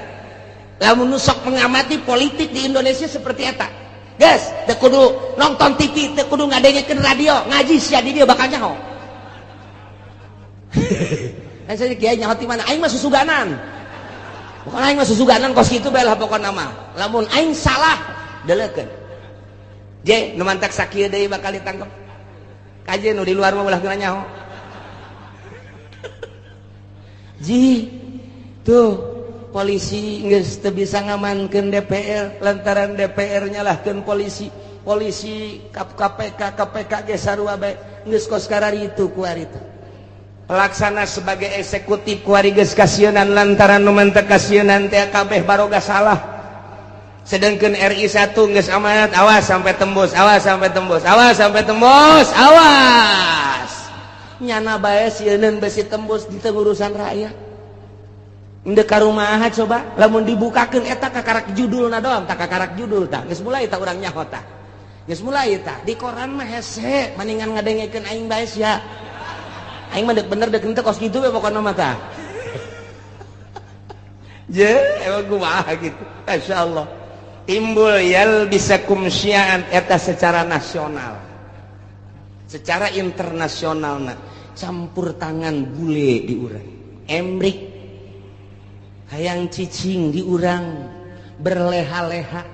Lamun nu sok mengamati politik di Indonesia seperti eta. Geus, teu kudu nonton TV, teu kudu ngadengekeun radio, ngaji sia di dieu bakal nyaho. Kan saya kiai nyaho ti mana? Aing mah susuganan. Pokona aing mah susuganan kos kitu bae lah pokona mah. Lamun aing salah, deleukeun. Je, nu mantak sakieu deui bakal ditangkep. Kaje nu di luar mah ulah geuna nyaho. Ji, tuh polisi geus teu bisa ngamankeun DPR lantaran DPR nyalahkeun polisi, polisi KPK, KPK ge sarua bae geus kos kararitu kuari teh. Pelaksana sebagai eksekutif kuari geus kasieunan lantaran nu mantep kasieunan teh kabeh baroga salah. Sedangkan RI 1 geus amanat, awas sampai tembus, awas sampai tembus, awas sampai tembus, awas. Nyana bae sieuneun besi tembus di urusan rakyat. Ndek ka rumaha coba lamun dibukakeun eta kakarak judulna doang, tak kakarak judul tah. Geus mulai tah urang nyaho tah. Geus mulai tah di koran mah hese maningan ngadengekeun aing bae sia. Aing mah deuk bener deuk henteu kos kitu we pokona mah tah. Je, emang kumaha gitu. Masyaallah. Timbul yalbisakum syi'an eta secara nasional. Secara internasional nah, campur tangan bule di urang. Emrik hayang cicing di urang, berleha-leha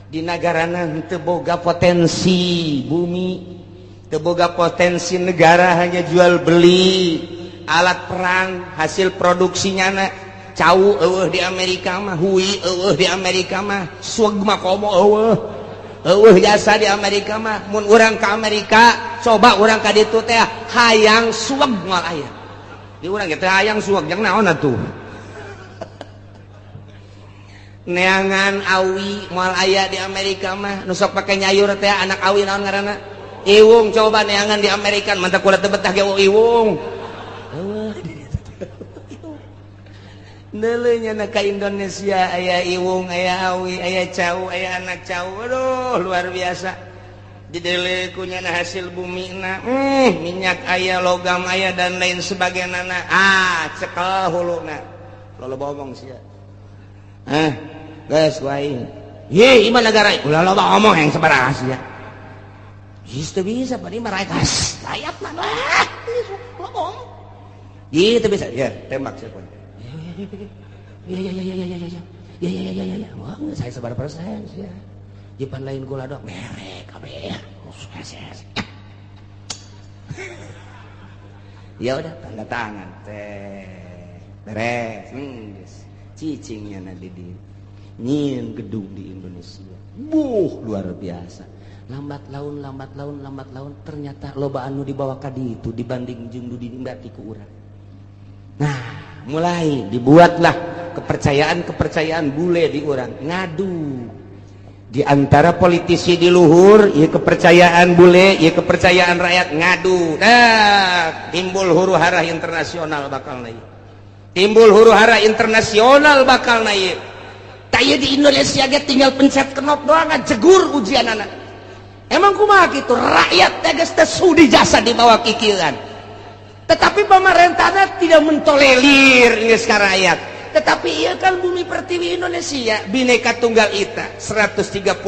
di nagarana teu boga potensi bumi, teu boga potensi negara, hanya jual beli alat perang hasil produksinya na cau eueuh di Amerika mah, hui eueuh di Amerika mah, sueg mah komo eueuh. Eueuh jasa di Amerika mah. Mun urang ka Amerika coba urang ka ditu teh hayang sueg moal aya. Di urang ge teh hayang sueg jeung naon atuh. Neangan awi moal aya di Amerika mah. Nu sok pake nyayur teh anak awi naon ngaranna? Iwung coba neangan di Amerika, mantap kula teu betah ge iwung. Neuleuh na ka Indonesia aya iwung, aya awi, aya cau, aya anak cau. Aduh, luar biasa. Didele kunyana hasil bumi na, minyak aya, logam aya dan lain sebagainya. Ah, cekel huluna. Loba omong sia. Ah, geus wae. Ye, ieu negara ulah loba omong yang sabaraha sia. Geus teu bisa bari mah rakyat mah. Loba omong. Ieu teu bisa. Ya, tembak sia. Ya ya ya ya ya ya ya ya ya ya ya ya. Wah, saya sebar persen ya. Jipan lain gula dok merek kabeh. Ya udah tanda tangan teh. Beres. Cicingnya na di nyieun gedung di Indonesia. Buh, luar biasa. Lambat laun lambat laun lambat laun ternyata loba anu dibawa ka ditu dibanding jeung nu dinikmati ku urang. Nah, mulai dibuatlah kepercayaan-kepercayaan bule di urang ngadu di antara politisi di luhur, ya kepercayaan bule, ya kepercayaan rakyat ngadu. Nah, timbul huru hara internasional bakal naik. Timbul huru hara internasional bakal naik. Tah di Indonesia ge tinggal pencet knop doang jegur ujian anak. Emang kumaha kitu rakyat teh geus teu sudi jasa dibawa kikieuan. Tetapi pemerintahnya tidak mentolerir geus ka rakyat. Tetapi iya kan bumi pertiwi Indonesia Bhinneka Tunggal Ika 135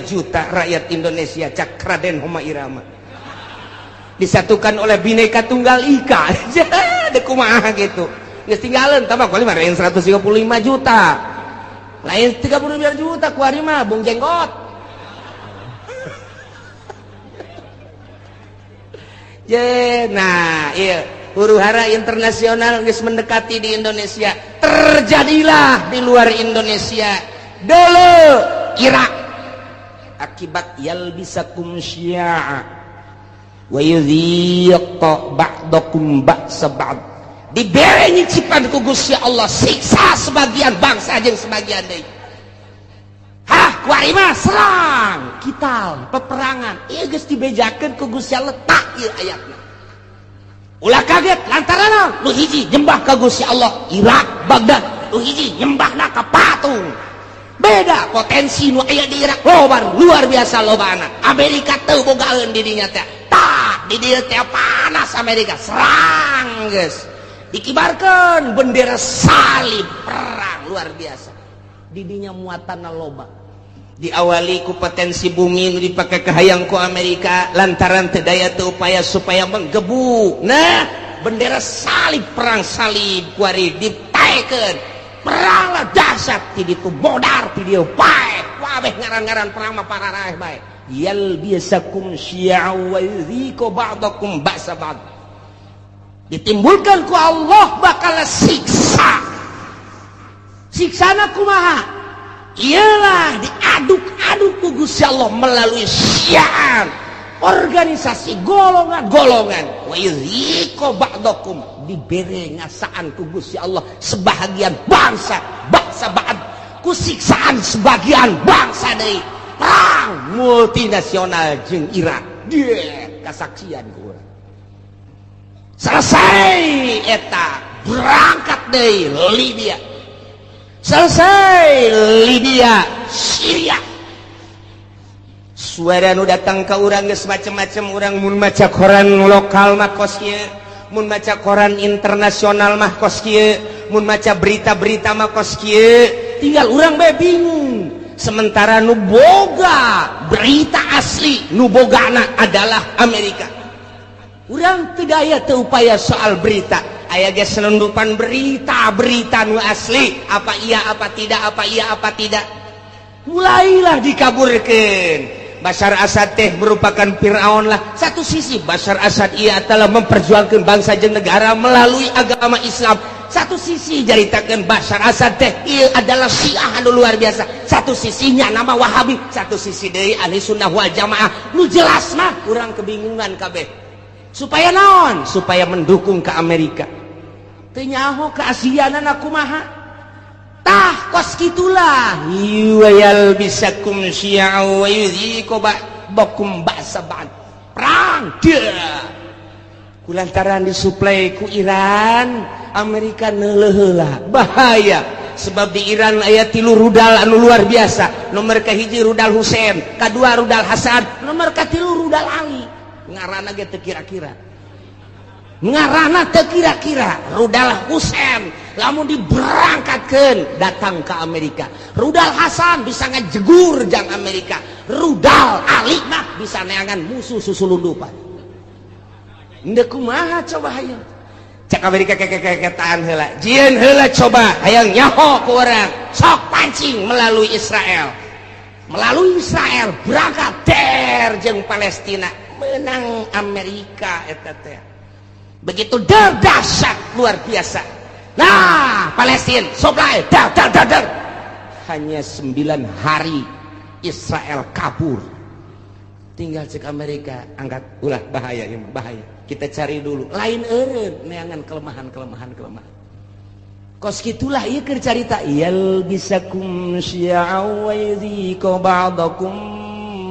juta rakyat Indonesia cak Raden Rhoma Irama disatukan oleh Bhinneka Tunggal Ika. Dek kumaha gitu geus tinggalan tambah kuali mah 135 juta lain 35 juta kuari mah Bung Jenggot. Je, nah iya huru hara internasional geus mendekati di Indonesia, terjadilah di luar Indonesia dulu Irak akibat yalbisakum syi'a wa yudhiq ba'dakum ba'sa ba'd, dibere nyicipan ku Gusti Allah siksa sebagian bangsa jeung sebagian deui. Hah, kuari mah serang kita peperangan ieu geus dibejakeun ku Gusti Allah tak ieu ayatna. Ulah kaget lantaran nu hiji nyembah ka Gusti Allah Irak Baghdad, nu hiji nyembahna ka patung. Beda potensi nu aya di Irak loba luar biasa lobana. Amerika teu bogaeun di dinya teh. Tah di dieu teh panas Amerika serang geus. Dikibarkeun bendera salib perang luar biasa. Di dinya muatanna loba. Diawali ku potensi bumi nu dipake kahayang ku Amerika lantaran teu daya teu upaya supaya menggebu. Nah, bendera salib perang salib kuari ditaekeun. Peranglah dahsyat ti ditu modar ti dieu paeh. Kabeh ngaran-ngaran perang mah pararaeh bae. Yalbisakum syi'a wa yudhiqu ba'dakum ba'sa ba'd. Ditimbulkan ku Allah bakal siksa. Siksana kumaha? Ialah diaduk-aduk ku Gusti Allah melalui syiar organisasi golongan-golongan wa yudhiqu ba'dakum, dibere ngasaan ku Gusti Allah sebahagian bangsa bangsa ba'd ku siksaan sebagian bangsa deui perang multinasional jeung Irak. Dia kasaksian ku urang. Selesai eta berangkat deui Libya. Selesai Libya, Syria. Suara nu datang ke urang geus macem-macem. Urang mun maca koran lokal mah kos kieu, mun maca koran internasional mah kos kieu, mun maca berita-berita mah kos kieu. Tinggal urang bae bingung. Sementara nu boga berita asli nu bogana adalah Amerika. Urang teu daya teu upaya soal berita. Aya ge selundupan berita-berita nu asli, apa iya apa tidak, apa iya apa tidak. Mulailah dikaburkeun. Bashar Assad teh merupakan Fir'aun lah. Satu sisi Bashar Assad ia telah memperjuangkan bangsa jeung negara melalui agama Islam. Satu sisi jaritakeun Bashar Assad teh ieu adalah Syiah anu luar biasa. Satu sisinya nama Wahabi, satu sisi deui Ahli Sunnah wal Jamaah. Nu jelas mah urang kebingungan kabeh. Supaya naon? Supaya mendukung ke Amerika. Teu nyaho ke Asiana kumaha. Tah kos kitulah. Yal bisakum syi'a wa yudhiqu ba'dakum ba'sa ba'd. Perang dia. Kulantaran disuplai ku Iran, Amerika neuleuh heula. Bahaya. Sebab di Iran aya 3 rudal anu luar biasa. Nomor kahiji rudal Husein, kadua rudal Hasan, nomor katilu rudal Ali. Ngaranna ge teu kira-kira. Ngaranna teu kira-kira. Rudal Husein lamun diberangkatkeun datang ke Amerika. Rudal Hasan bisa ngajegur jang Amerika. Rudal Ali mah bisa neangan musuh susulundupan. Ndek kumaha coba hayang. Cek Amerika kekekeketaan heula. Jieun heula coba hayang nyaho ku urang. Sok pancing melalui Israel. Melalui Israel berangkat der jeung Palestina. Menang Amerika eta teh. Begitu der dahsyat luar biasa. Nah, Palestina supply dar dar dar dar. Hanya 9 hari Israel kabur. Tinggal cek Amerika angkat ulah bahaya ya bahaya. Kita cari dulu. Lain eureun neangan kelemahan-kelemahan kelemahan. Kos kitulah ieu keur carita yal bisakum syi'a wa yadhiku ba'dakum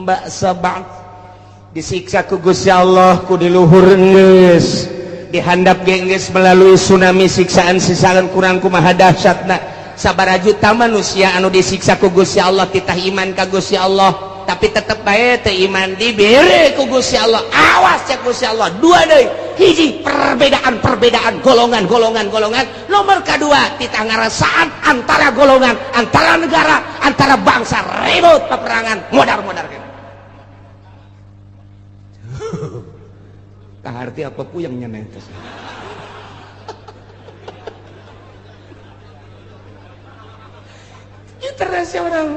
ba'sa ba'd. Disiksa ku Gusti Allah ku di luhur geus. Dihandap ge geus melalui tsunami siksaan-siksaan kurang kumaha dahsyatna. Sabaraha juta manusia anu disiksa ku Gusti Allah titah iman ka Gusti Allah, tapi tetep bae teu iman dibere ku Gusti Allah. Awas cek Gusti Allah, dua deui. Hiji perbedaan-perbedaan golongan-golongan golongan, nomor kedua titah ngarasaan antara golongan, antara negara, antara bangsa ribut peperangan modar-modar kan. Kaharti apa puyeng nya teh. Internasional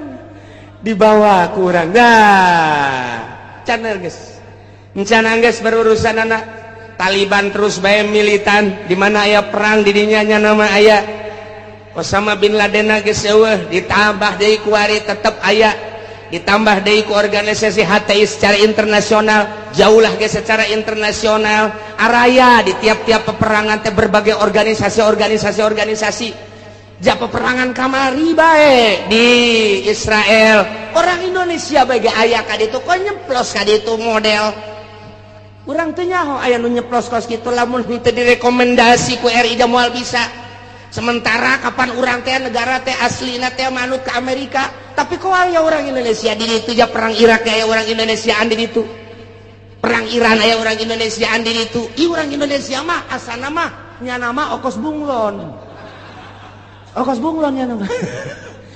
dibawa kurang dah channel geus rencana geus berurusan anak Taliban terus bae militan di mana aya perang di dinya nya nama aya Osama bin Laden geus eueuh ditambah deui kuari tetep aya ditambah deui ku organisasi HTI secara internasional jauhlah ge secara internasional araya di tiap-tiap peperangan teh berbagai organisasi-organisasi ja peperangan kamari bae di Israel orang Indonesia bae ge aya ka ditu kok nyeplos ka ditu model urang teu nyaho aya nu nyeplos kos kitu lamun henteu direkomendasi ku RI da moal bisa sementara kapan urang teh negara teh aslina teh manut ke Amerika tapi kok aya orang Indonesia di ditu ja perang Irak aya orang Indonesiaan di ditu perang Iran aya orang Indonesiaan di ditu ih urang Indonesia mah asana mah nyana mah okos bunglon okos bunglon ya nama.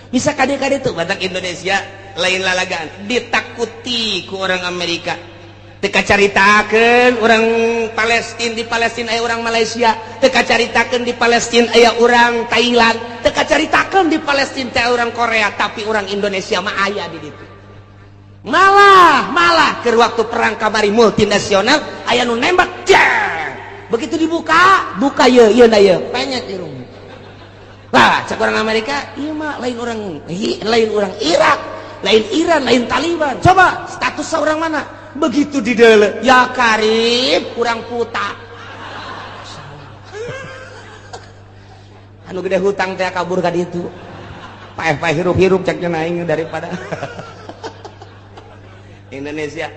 Bisa kade-kade tuh batak Indonesia lain lalagaan ditakuti ku orang Amerika teu kacaritakeun orang Palestina di Palestina aya orang Malaysia teu kacaritakeun di Palestina aya orang Thailand teu kacaritakeun di Palestina teh orang Korea tapi orang Indonesia mah aya di ditu malah malah keur waktu perang kamari multinasional aya nu nembak jeng begitu dibuka buka ye ieu na ye penyet irung. Lah, cek orang Amerika, iya mah lain orang Irak, lain Iran, lain Taliban. Coba status orang mana? Begitu di dele, ya karib kurang puta. Anu gede hutang teh kabur ka ditu. Paeh-paeh hirup-hirup ceknya naing daripada Indonesia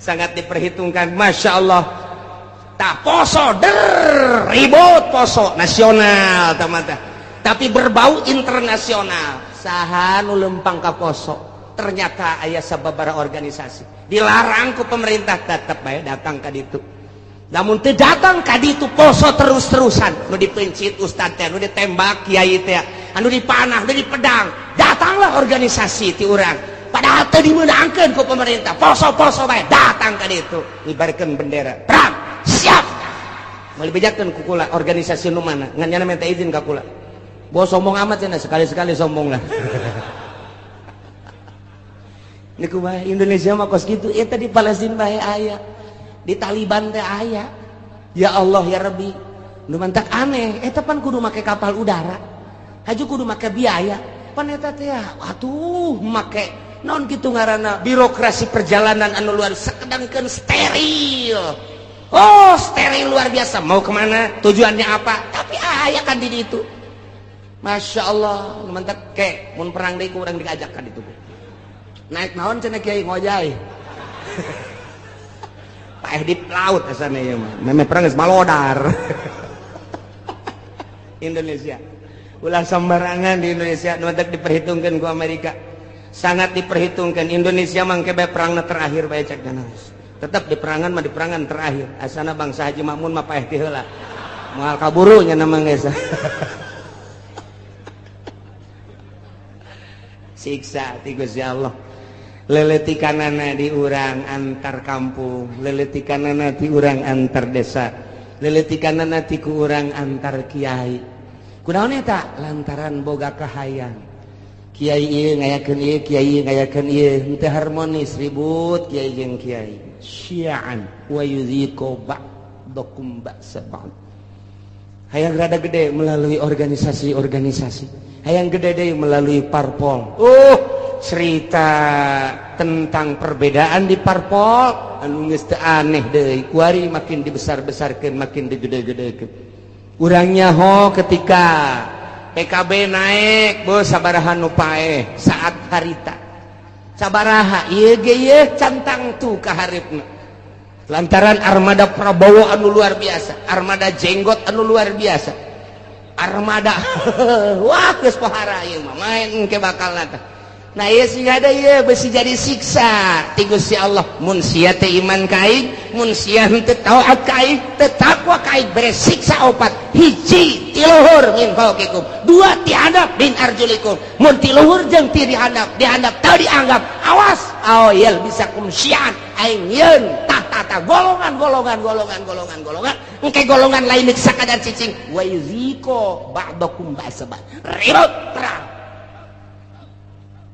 sangat diperhitungkan, masya Allah. Tak poso der ribut poso nasional teman-teman. Tapi berbau internasional saha nu lempang ka poso ternyata aya sababaraha organisasi dilarang ku pemerintah tetep bae datang ka ditu namun teu datang ka ditu poso terus-terusan nu dipencit ustad teh nu ditembak kiai teh anu dipanah nu dipedang datanglah organisasi ti urang padahal teu dimeunangkeun ku pemerintah poso-poso bae datang ka ditu ngibarkeun bendera perang siap moal dibejakeun ku kula organisasi nu mana ngan nya minta izin ka kula. Bos sombong amat ya, sekali-sekali sombong lah. Ini kumaha Indonesia mah kos gitu. Ya tadi Palestina bae aya, di Taliban teh aya. Ya Allah ya Rabbi. Nu mantak aneh, eta pan kudu make kapal udara. Haju kudu make biaya. Pan eta teh atuh make naon kitu ngaranna birokrasi perjalanan anu luar sakedangkeun steril. Oh, steril luar biasa. Mau kemana? Tujuannya apa? Tapi aya kan di ditu. Masya Allah, mantap ke, mun perang deui ku urang diajak ka ditu. Naik naon cenah kiai ngojay. Paeh di laut asana ieu mah. Memeh perang geus malodar. Indonesia. Ulah sembarangan di Indonesia nu diperhitungkan ku Amerika. Sangat diperhitungkan. Indonesia mangke bae perangna terakhir bae cek. Tetap di perangan mah di perangan terakhir. Asana bangsa Haji Makmun mah paeh ti heula. Moal kaburu nya nama geus. Siksa ti Gusti Allah. Leletikanana di urang antar kampung, leletikanana di urang antar desa, leletikanana ti ku urang antar kiai. Kunaon eta? Lantaran boga kahayang. Kiai ieu ngayakeun ieu, kiai ngayakeun ieu, henteu harmonis, ribut kiai jeung kiai. Syi'an wa yuziqu ba'dakum ba'sa ba'd. Hayang rada gede melalui organisasi-organisasi. Hayang gede deui melalui parpol. Cerita tentang perbedaan di parpol anu geus teu aneh deui. Kuari makin dibesar-besarkeun, makin digede-gedekeun. Urang nyaho ketika PKB naik, bos sabaraha nu paeh saat harita. Sabaraha ieu ge ieu cantang tu ka hareupeuna. Lantaran armada Prabowo anu luar biasa, armada jenggot anu luar biasa. Armada wah geus pohara ieu mah main engke bakal teh. Nah ieu sing ada ieu besi jadi siksa ti Gusti Allah. Mun sia teh iman ka aing, mun sia henteu taat ka aing, teu takwa ka aing, bere siksa opat. Hiji ti luhur min fauqikum, dua ti handap min arjulikum. Mun ti luhur jeung ti dihandap, dihandap teu dianggap, awas aw yalbisakum syi'an, aing yeun tah golongan golongan golongan golongan golongan engke golongan lain sakadar cicing wa yuziko ba'dakum ba'sa ba'd. Ribut perang.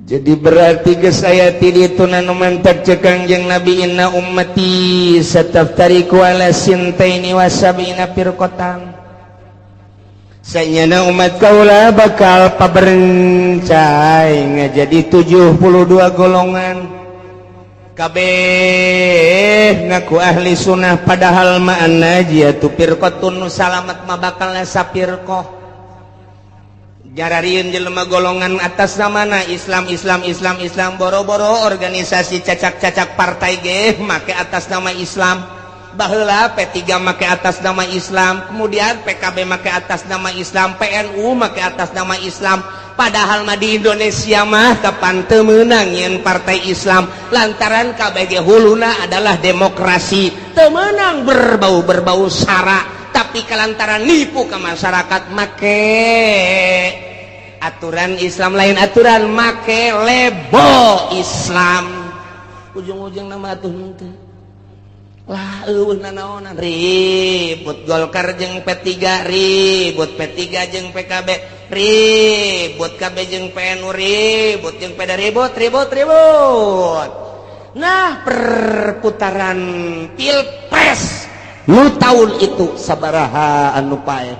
Jadi berarti geus aya ti ditu nu mantak cek Kangjeng Nabi inna ummati sataftariqu ala sintaini wa sab'ina firqatan. Sanyana umat kaula bakal paberencai ngajadi 72 golongan. Kabeh ngaku ahli sunnah padahal mah najiyatu firqatun, nu salamet mah bakal sapirqah. Jararieun jelema golongan atas namana Islam Islam Islam Islam, boro-boro organisasi cacak-cacak partai ge make atas nama Islam. Baheula P3 make atas nama Islam, kemudian PKB make atas nama Islam, PNU make atas nama Islam. Padahal mah di Indonesia mah kapan teu meunang yeun partai Islam, lantaran KBG huluna adalah demokrasi, teu meunang berbau-berbau sara, tapi kelantaran nipu ke masyarakat make aturan Islam, lain aturan make lebo Islam. Ujung-ujung nama atuh henteu lah eueuh nanaonan, ribut Golkar jeung P3, ribut P3 jeung PKB, ribut KB jeung PNU, ribut jeung PD, ribut ribut ribut. Nah, perputaran pilpres nu tahun itu sabaraha anu paeh,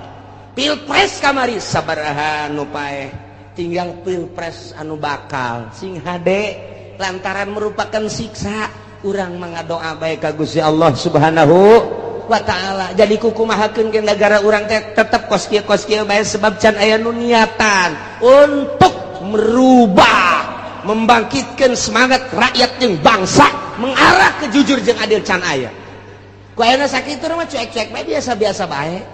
pilpres kamari sabaraha anu paeh, tinggal pilpres anu bakal sing hade lantaran merupakan siksa. Urang mangadoa bae ka Gusti Allah Subhanahu wa taala. Jadi kukumahakeun ke negara urang teh tetep kos kieu kos kieu bae, sebab can aya nu niatan untuk merubah, membangkitkan semangat rakyat jeung bangsa mengarah ke jujur jeung adil can aya. Ku ayeuna sakitu mah cuek-cuek bae, biasa-biasa bae.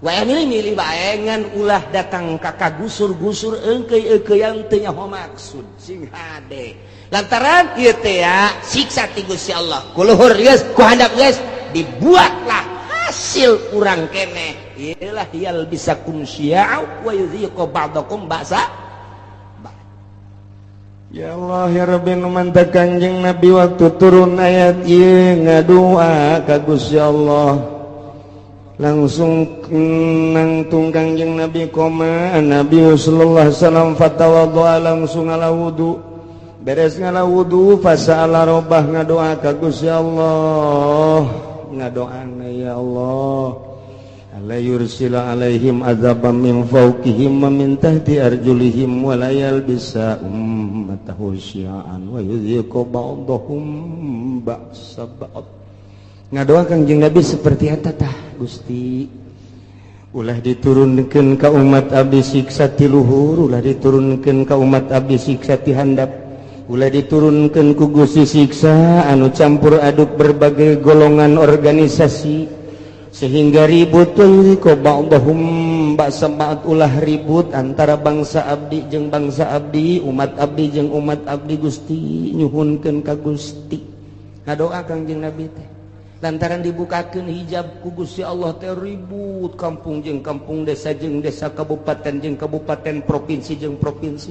Wae milih-milih bae, ngan ulah datang ka kagusur-gusur eungkeuy-eungkeuyan teu nyaho maksud sing hade. Lantaran ieu teh ya siksa ti Gusti Allah. Ku luhur geus, ku handap geus, dibuatlah hasil urang keneh. Iyalah yalbisakum syi'a wa yudhiqu ba'dakum ba'sa. Ya Allah ya Rabbi, nu mantak Kangjeng Nabi waktu turun ayat ieu ngadua ka Gusti Allah. Langsung nangtung Kangjeng Nabi koma Nabi sallallahu alaihi wasallam fatawaddoa, langsung ngala wudu. Beres ngala wudu fasa'ala robbah, ngadoa ka Gusti Allah. Ngadoana ya Allah, alla yursila alaihim azaban min fawqihim wa min tahti arjulihim wa la yalbisa ummatahu syi'an wa yudhiqu ba'dahum ba'sa ba'd. Ngadoa Kangjeng Nabi seperti eta tah, Gusti, ulah diturunkeun ka umat abdi siksa ti luhur, ulah diturunkeun ka umat abdi siksa ti handap. Ulah diturunkan ku Gusti siksa anu campur aduk berbagai golongan organisasi sehingga ribut. Ko ba'dahum ba'sa ba'd, ulah ribut antara bangsa abdi jeung bangsa abdi, umat abdi jeung umat abdi. Gusti, nyuhunkeun ka Gusti, ngadoa Kangjeng Nabi teh lantaran dibukakeun hijab ku Gusti Allah teh ribut kampung jeung kampung, desa jeung desa, kabupaten jeung kabupaten, provinsi jeung provinsi,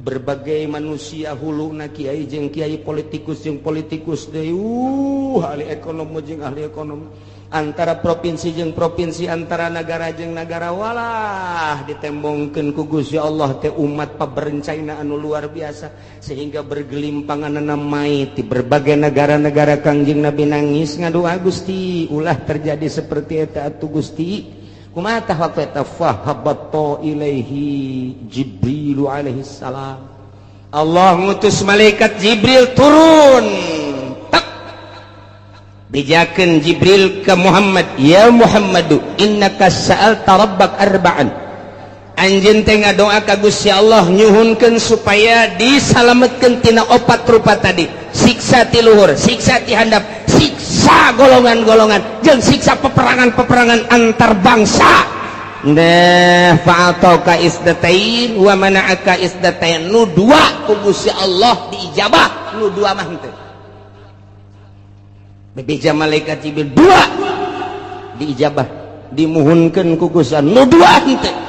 berbagai manusia hulu na kiai jeung kiai, politikus jeung politikus deui, ahli ekonomi jeung ahli ekonomi, antara provinsi jeung provinsi, antara negara jeung negara. Walah, ditembongkeun ku Gusti Allah teh umat paberencana anu luar biasa sehingga bergelimpangan mayit di berbagai negara-negara. Kangjeng Nabi nangis, ngadoa, "Gusti, ulah terjadi seperti eta atuh, Gusti." Kumaha tah waktu eta? Fahabatta ilaihi Jibril alaihi salam. Allah ngutus malaikat Jibril turun. Bejakeun Jibril ke Muhammad, "Ya Muhammadu, innaka sa'alta rabbak arba'an." Anjeun teh ngadoa ka Gusti Allah, nyuhunkeun supaya disalametkeun tina opat rupa tadi, siksa ti luhur, siksa ti handap, siksa golongan-golongan, jeung siksa peperangan-peperangan antar bangsa. Nah, fa'atauka isdatain wa mana'aka isdatain. Nu dua ku Gusti Allah diijabah, nu dua mah henteu. Bebeja malaikat Jibril, dua diijabah, dimuhunkeun ku Gusti, nu dua henteu.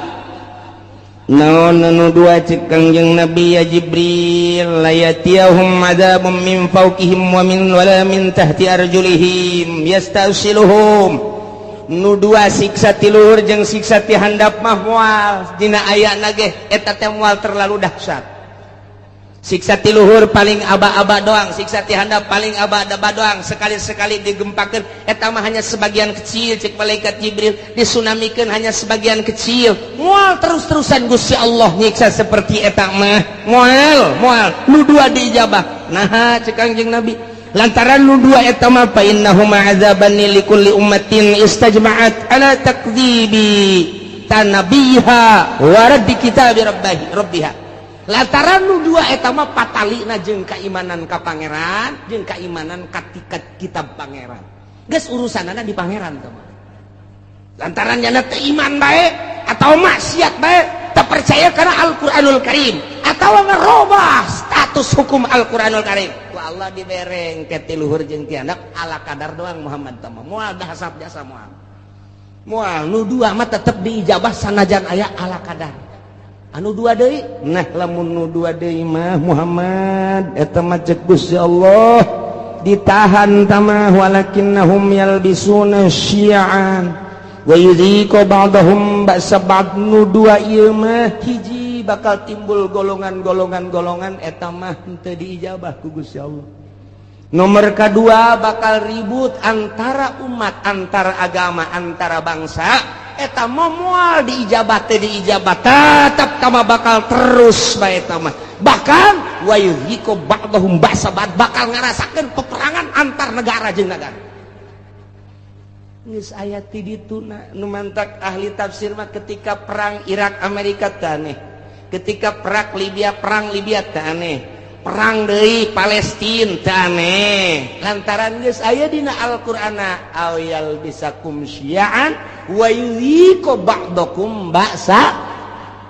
Naon nu dua? Cek Kangjeng Nabi, "Ya Jibril, la yatiyahum adzabun min fawqihim wa min wala min tahti arjulihim yastasiluhum." Nu dua, siksa ti luhur jeung siksa ti handap mah moal dina ayana ge eta teh moal terlalu dahsyat. Siksa ti luhur paling aba-aba doang, siksa ti handap paling aba-aba doang, sekali-sekali digempakeun eta mah hanya sebagian kecil. Cek malaikat Jibril, disunamikeun hanya sebagian kecil, moal terus-terusan Gusti Allah nyiksa seperti eta mah, moal moal. Nu dua diijabah. Nah, cek Kangjeng Nabi, lantaran nu dua eta mah fa innahuma azabani likulli ummatin istajma'at ala takdzibi tanabiha wa raddi kitabi rabbihi rabbiha. Lantaran nu dua eta mah patalina jeung keimanan ka pangeran jeung keimanan ka kitab pangeran, geus urusanana di pangeran teh mah. Lantaran nyana teu iman bae atau maksiat bae, tak percaya karena Al-Qur'anul Karim atau ngerubah status hukum Al-Qur'anul Karim, ku Allah dibereng ke ti luhur jeung ti handap ala kadar doang. Muhammad teh mah moal dahasap jasa, moal moal. Nu dua mah tetep diijabah sanajan aya ala kadar. Anu dua deui, nah, lamun nu dua deui mah, Muhammad, eta mah cek Gusti Allah ditahan tamah, walakinnahum yalbisuna syi'an wa yudhiqu ba'dahum ba'sa ba'd. Nu dua ieu mah, hiji, bakal timbul golongan-golongan golongan, eta mah henteu diijabah ku Gusti Allah. Nomor kedua, bakal ribut antara umat, antara agama, antara bangsa, eta mah moal diijabah teh, diijabah tetap tama, bakal terus bae eta mah. Bahkan wa yudhiqu ba'dahum ba'sa ba'd, bakal ngarasakeun peperangan antar negara jeung negara. Geus aya ti dituna. Nu mantak ahli tafsir mah ketika perang Irak Amerika teh aneh, ketika perang Libya teh aneh, perang deui Palestina teh aneh, lantaran geus aya dina Al-Qur'ana aw yalbisakum syi'an wa yudhiqu ba'dakum ba'sa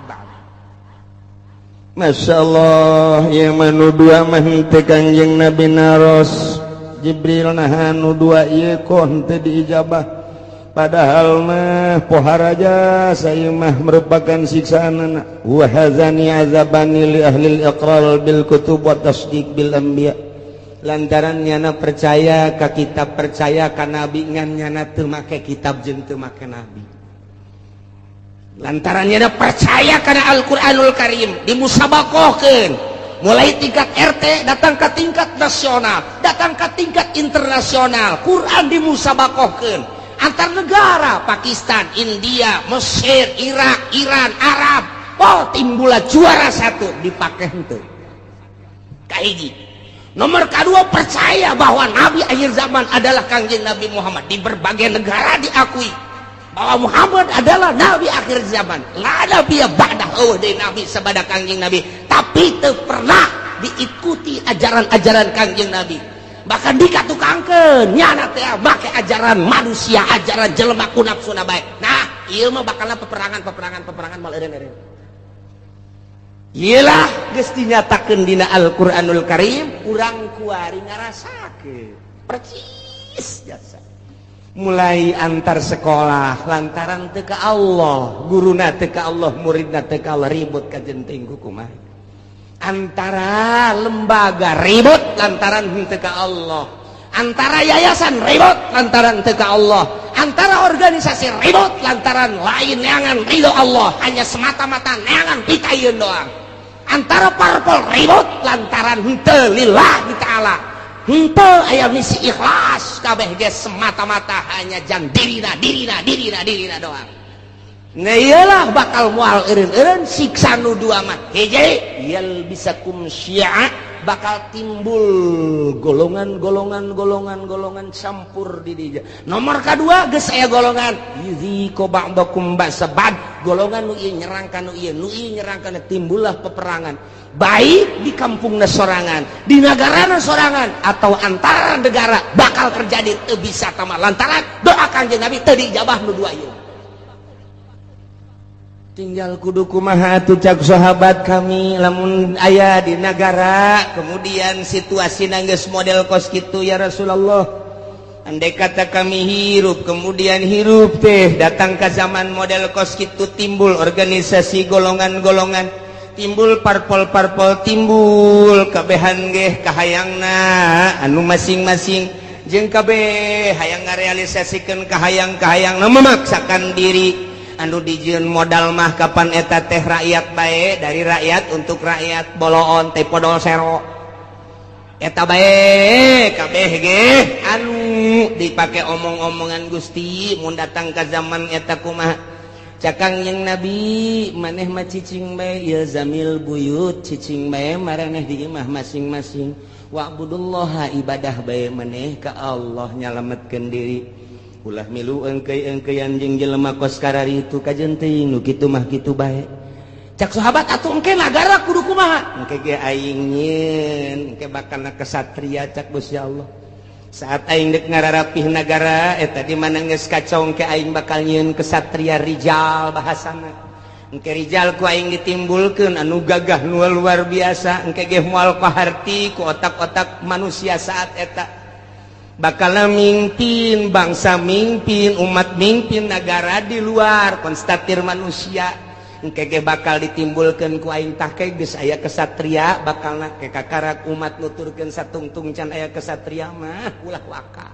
ba'd. Masya Allah, yang manu dua mah henteu. Kanjeng Nabi naros, "Jibril, nah, nu dua ieu kok henteu diijabah? Padahal mah poharaja saya mah merupakan siksaan anak." Wa hadzani azabani li ahli al-iqrar bil kutub wa tasdiq bil anbiya. Lantaran nyana percaya ka kitab, percaya ka nabi, ngan nyana teu make kitab jeung teu make nabi. Lantaran nyana percaya kana Al-Qur'anul Karim, dimusabakohkeun mulai tingkat RT, datang ke tingkat nasional, datang ke tingkat internasional. Quran dimusabakohkeun antar negara, Pakistan, India, Mesir, Irak, Iran, Arab. Oh, timbula juara satu, dipakai henteu. Kahiji, nomor kedua, percaya bahwa nabi akhir zaman adalah Kangjeng Nabi Muhammad. Di berbagai negara diakui bahwa Muhammad adalah nabi akhir zaman, la nabi ba'dah, oh deui nabi sabada Kangjeng Nabi, tapi teu pernah Diikuti ajaran-ajaran Kangjeng Nabi, bahkan dikatukangkeun nyana teh make ajaran manusia, ajaran jelema ku nafsuna bae. Nah, ieu mah bakalna peperangan, peperangan, peperangan, mal eureun-eureun. Iyalah, geus dinyatakeun dina Al-Qur'anul Karim, urang kuari ngarasakeun percis jasa. Mulai antar sekolah lantaran teu ka Allah, guruna teu ka Allah, muridna teu ka Allah, ribut kajen teuing kumaha. Antara lembaga ribut lantaran henteu ka Allah, antara yayasan ribut lantaran teu ka Allah, antara organisasi ribut lantaran lain neangan ridho Allah, hanya semata-mata neangan pitayeun doang. Antara parpol ribut lantaran henteu lillahi ta'ala, henteu aya misi ikhlas, kabeh ge semata-mata hanya jang dirina, dirina, dirina, dirina doang. Nah, iyalah, bakal moal eureun-eureun siksa nu dua mah. Hiji, yalbisakum syi'a, bakal timbul golongan-golongan, golongan-golongan campur di dinya. Nomor kedua, geus aya golongan yudziqu ba'dakum ba'sa ba'd, golongan nu ieu nyerang ka nu ieu, nu ieu nyerang ka, timbullah peperangan, baik di kampungna sorangan, di negarana sorangan, atau antara negara bakal terjadi. Teu bisa tama lantaran doa Kangjeng Nabi teu diijabah nu dua ieu. Tinggal kudu kumaha atuh, cak sahabat kami, lamun aya di negara kemudian situasi geus model kos kitu, ya Rasulullah? Andai kata kami hirup, kemudian hirup teh datang ke zaman model kos kitu, timbul organisasi golongan-golongan, timbul parpol-parpol, timbul kabehan geh kahayangna anu masing-masing, jeung kabeh hayang ngarealisasikeun kahayang-kahayang, memaksakan diri, anu dijieun modal mah kapan eta teh rakyat bae, dari rakyat untuk rakyat, boloon teh podol sero eta bae, kabeh ge anu dipake omong-omongan. Gusti, mun datang ke zaman eta kumaha? Cak Kangjeng Nabi, maneh mah cicing bae, ilzamil buyut, cicing bae maraneh di imah masing-masing, wa'budullaha, ibadah bae maneh ka Allah, nyalametkeun diri, ulah milu engkei-engkeian jeung jelema kos karari itu, kajen teuing nu kitu mah kitu bae. Cak sahabat, atuh engke nagara kudu kumaha? Engke ge aing nyieun, engke bakalna kesatria, cak Gusti Allah. Saat aing dek ngararapih nagara eta di mana geus kacau, engke aing bakal nyieun kesatria, rijal bahasana. Engke rijal ku aing ditimbulkeun anu gagah, nu luar biasa. Engke ge moal kaharti ku otak-otak manusia saat eta, bakal mimpin bangsa, mimpin umat, mimpin negara di luar konstatir manusia. Engke ge bakal ditimbulkeun ku aing. Tah, geus aya kesatria, bakal ke kakarak umat nuturkeun satungtung can aya kesatria mah ulah waka.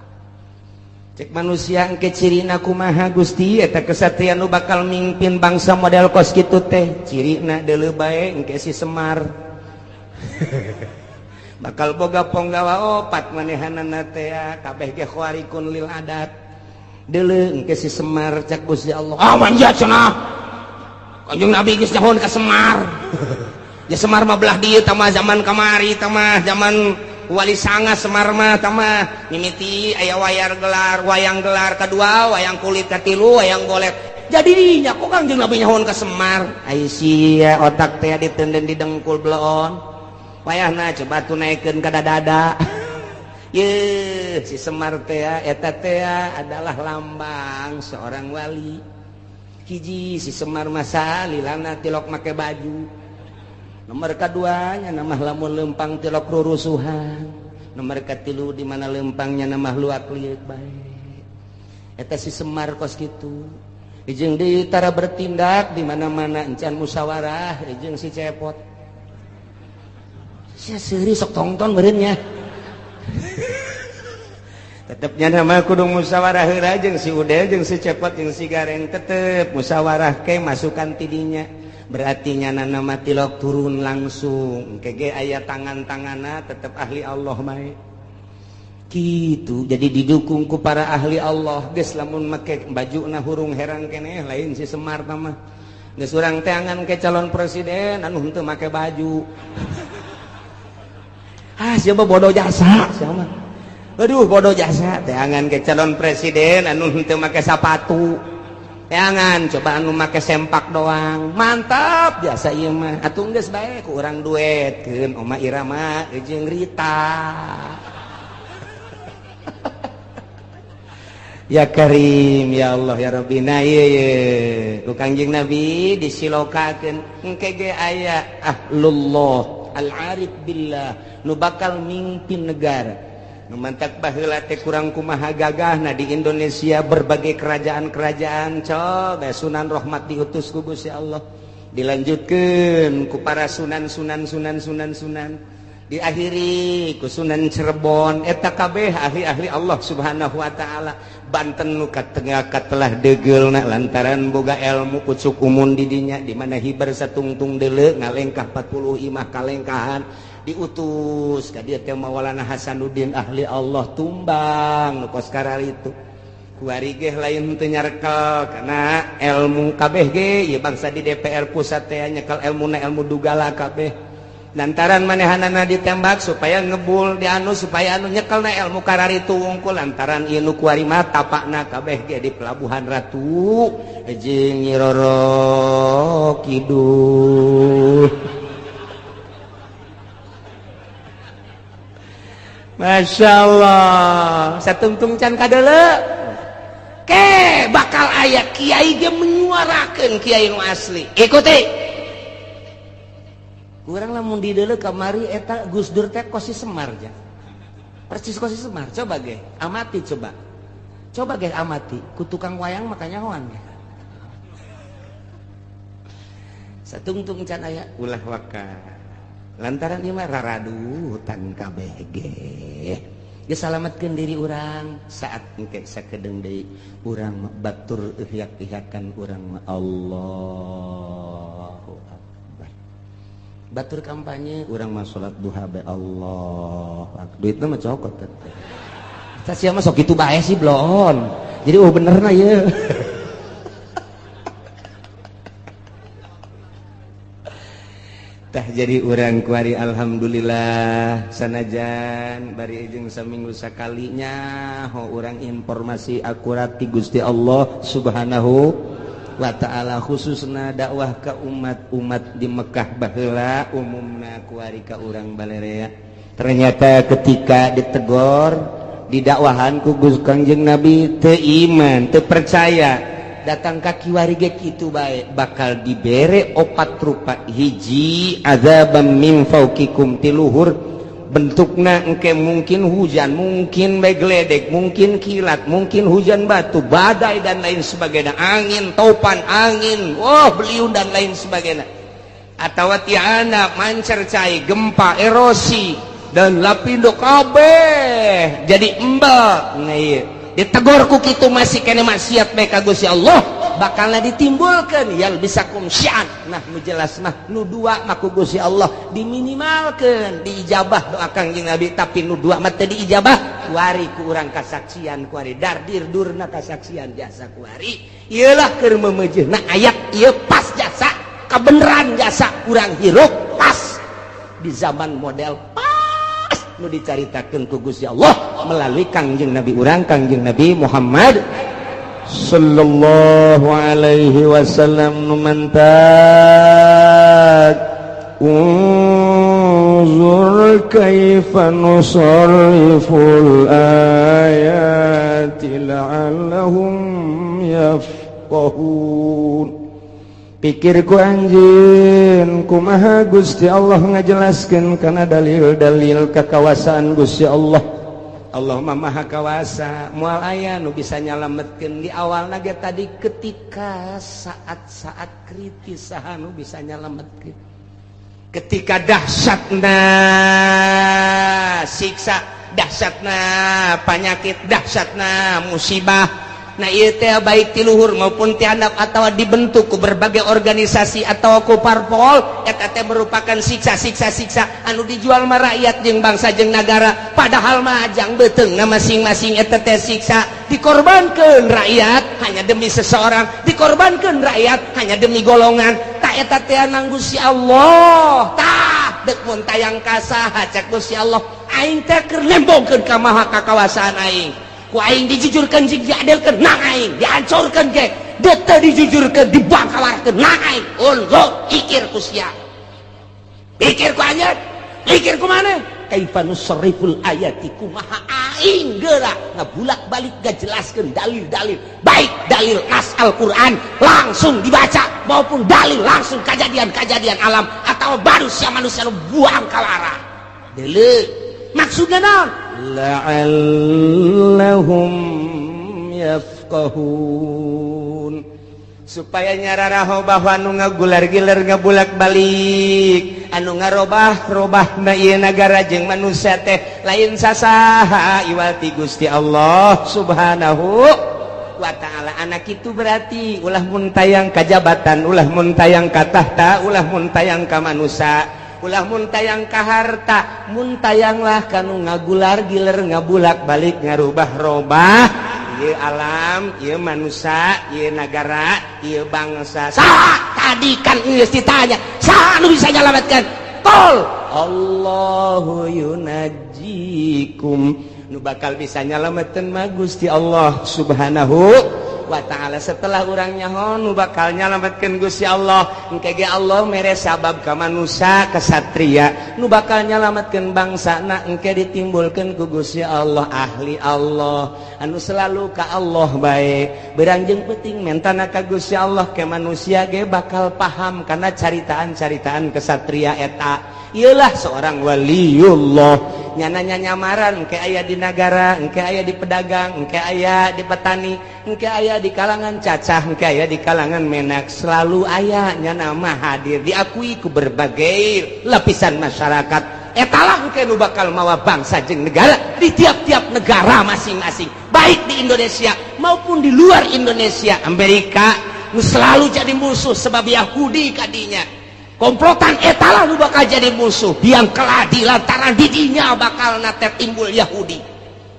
Cek manusia, engke cirina kumaha, Gusti, eta kesatria nu bakal mimpin bangsa model kos kitu teh cirina? Deuleu bae, engke si Semar bakal boga ponggawa opat, manehanana teh kabeh ge khawarikun lil adat. Deuleu engke si Semar, cak Gusti Allah. Ah, manja cenah, Kanjeng Nabi geus nyahoan ka Semar. Ya, Semar mah belah dieu tah, zaman kamari tah mah, zaman Wali Sanga. Semar mah tah mah mimiti aya wayar gelar, wayang gelar kedua, wayang kulit katilu, wayang golet. Jadinya kok Kanjeng Nabi nyahoan ka Semar? Ai sia, otak teh ditenden di dengkul bloon, wayahna coba tuh naikkeun ka dada. Ye, si Semar teh, eta teh adalah lambang seorang wali. Hiji, si Semar masa lilana tilok make baju. Nomor keduanya, nama lamun lempang tilok rurusuhan. Nomor katilu, di mana lempangnya nama luak liuk bae. Eta si Semar kos kitu. Jeung deui, tara bertindak di mana-mana encan musyawarah jeung si Cepot. Sia seuri sok tongton meureun. Tetepnya nama kudu musyawarah heula jeung si Udel, jeung si Cepot, jeung si Gareng, tetep musyawarah ke masukan tidinya. Berarti nyana nama tilok turun langsung kege aya tangan-tangana, tetep ahli Allah bae gitu. Jadi didukung ku para ahli Allah. Geus, lamun make baju na hurung herang keneh, lain si Semar mah. Geus, urang teangan ke calon presiden anu henteu make baju. Ah, siapa bodoh jasa, siapa? Aduh, bodoh jasa. Teangan ke calon presiden anu henteu make sapatu. Jangan coba anu make sempak doang. Mantap biasa ieu mah. Atuh geus bae ku urang duetkeun Oma Irama jeung Rita. Ya Karim ya Allah ya Rabbi. Nah ieu ye ku Kangjeng Nabi disilokakeun engke ge aya ahlullah al-arif billah nu bakal mimpin negara. Nu mantak baheula teh kurang kumaha gagahna di Indonesia berbagai kerajaan-kerajaan coba Sunan Rahmat diutus ku Gusti Allah dilanjutkeun ku para sunan sunan sunan sunan sunan diakhiri ku Sunan Cirebon eta kabeh ahli-ahli Allah Subhanahu wa taala. Banten nu katengah katelah deugeulna lantaran boga ilmu pucuk umun di dinya di mana hibar satungtung deuleu ngalengkah 40 imah kalengkahan diutus ka dieu teh Maulana Hasanuddin ahli Allah tumbang nu kos kararitu kuari ge lain teu nyarekel kana ilmu kabeh ge ieu bangsa di DPR pusat teh nyekel ilmuna ilmu dugala kabeh lantaran manehanana ditembak supaya ngebul di anu supaya anu nyekelna ilmu kararitu wungkul lantaran ieu nu kuari mah tapakna kabeh ge di Pelabuhan Ratu jeung Nyi Roro Kidul. Masya Allah satungtung can kadeuleu ke bakal aya kiai ge menyuarakeun kiai nu asli ikuti kurang lamun dideuleu kamari eta Gus Dur teh kosi Semar ja persis kosi Semar coba ge amati coba coba ge amati ku tukang wayang makanya hoan ge satungtung can aya ulah waka lantaran ieu mah raradutan kabeh ge geus salametkeun diri urang saat engke sakedeung deui urang batur ihyak-ihyakan urang mah Allahu akbar batur kampanye urang mah salat duha bae Allah duitna mah cokot teh tah sia mah sok kitu bae sih bloon jadi oh benerna ieu. Tah jadi urang kuari alhamdulillah sanajan bari jeung saminggu sakalinya ho urang informasi akurat ti Gusti Allah Subhanahu wa taala khususna dakwah ka umat-umat di Mekah baheula umumna kuari ka urang balerea. Ternyata ketika ditegor didakwahan ku Gusti Kangjeng Nabi teu iman teu percaya datang ka kiwari ge kitu bae bakal dibere opat rupa hiji azabam min fauqikum tiluhur bentukna engke mungkin hujan mungkin bae geledek mungkin kilat mungkin hujan batu badai dan lain sebagainya angin topan angin wah beliung dan lain sebagainya atawa tiana mancer cai gempa erosi dan lapindo kabeh jadi embel nah ieu ditegor ku kitu masih kene maksiat bae ka Gusti Allah bakalna ditimbulkeun yal bisakum syi'an nah nu jelas mah nu dua mah ku Gusti Allah diminimalkeun diijabah doa Kangjeng Nabi tapi nu dua mah teu diijabah kuari ku urang kasaksian kuari dardir durna kasaksian jasa kuari ieulah keur memeujeuhna ayat ieu pas jasa kabeneran jasa urang hirup pas di zaman model nu dicaritakeun ku Gusti Allah melalui Kangjeng Nabi urang Kangjeng Nabi Muhammad sallallahu alaihi wasallam nu mantak unzur kaifa nusarriful ayati la'allahum yafqahun. Pikirku anjeun kumaha Gusti Allah ngajelaskeun kana dalil-dalil kakawasaan Gusti Allah. Allah mah maha kawasa moal aya nu bisa nyalametkeun di awalna ge tadi ketika saat-saat kritis saha nu bisa nyalametkeun ketika dahsyatna siksa dahsyatna panyakit dahsyatna musibah. Nah ieu teh baik ti luhur maupun ti handap atawa dibentuk ku berbagai organisasi atau ku parpol eta teh merupakan siksa-siksa-siksa anu dijual mah rakyat jeung bangsa jeung nagara padahal mah ajang beuteungna masing-masing eta teh siksa dikorbankeun rakyat hanya demi seseorang dikorbankeun rakyat hanya demi golongan tah eta teh nang Gusti Allah tah deuk mun tayang ka saha cek Gusti Allah aing teh keur nembongkeun ka maha kakawasaan aing ku aing dijujurkan jeung diadilkeun nang aing dihancurkeun ge Teu dijujurkeun, dibangkawarkeun naik. Unzur, pikir ku sia, pikir ku anjeun, pikir ku mana. Kaifa nusarriful ayati, kumaha aing geura ngabulak-balik ngajelaskeun dalil-dalil, baik dalil nas Al-Qur'an langsung dibaca maupun dalil langsung kejadian-kejadian alam atau manusia manusia nu buang kalara. Deuleu maksudnya naon? La'allahum yafqahun, Supaya nyararaho bahwa anu ngagular-giler, ngabulak balik, anu ngarobah robah na ieu nagara jeung manusia teh lain sasaha iwal ti Gusti Allah Subhanahu wa Ta'ala. Anak itu berarti ulah muntayang ka jabatan, ulah muntayang ka tahta, ulah muntayang ka manusia, ulah muntayang ka harta, muntayanglah kanu ngagular giler, ngabulak balik, ngarubah robah ieu alam, ieu manusia, ieu nagara, ieu bangsa. Saha tadi kan geus ditanya, saha nu bisa nyalametkeun? Qul Allahu yunajjikum. Nu bakal bisa nyalametkeun mah Gusti Allah Subhanahu wa Ta'ala. Setelah urang nyaho nu bakal nyalametkeun Gusti Allah, engke ge Allah mere sabab ka manusia kesatria nu bakal nyalametkeun bangsana. Engke ditimbulkeun ku Gusti Allah ahli Allah anu selalu ka Allah bae, beurang jeung peuting mentana ka Gusti Allah, ke manusia ge bakal paham karena caritaan-caritaan kesatria eta. Iyalah seorang waliullah, nyananya nyamaran engke aya di nagara, engke aya di pedagang, engke aya di petani, engke aya di kalangan cacah, engke aya di kalangan menak, selalu aya nyana mah hadir, diakui ku berbagai lapisan masyarakat. Etalah engke nu bakal mawa bangsa jeung negara di tiap-tiap negara masing-masing, baik di Indonesia maupun di luar Indonesia. Amerika nu selalu jadi musuh sebab Yahudi kadinya komplotan, etalah nu bakal jadi musuh biang keladi lantaran didinya bakal nate timbul Yahudi.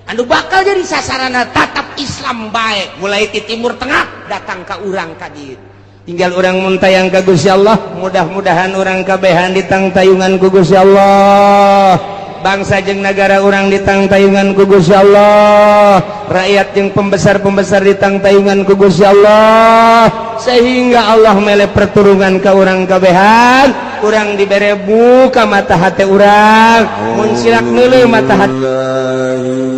Anu bakal jadi sasarana tatap Islam baik, mulai di Timur Tengah datang ke urang ka dieu. Tinggal urang muntayang ka Gusti Allah. Mudah-mudahan urang kabehan ditangtayungan ku Gusti Allah, bangsa jeung negara urang ditangtayungan ku Gusti Allah, rakyat jeung pembesar-pembesar ditangtayungan ku Gusti Allah, sehingga Allah mele perturungan ka urang kabehan. Urang dibere buka mata hati urang, mun silak neuleuh mata hati.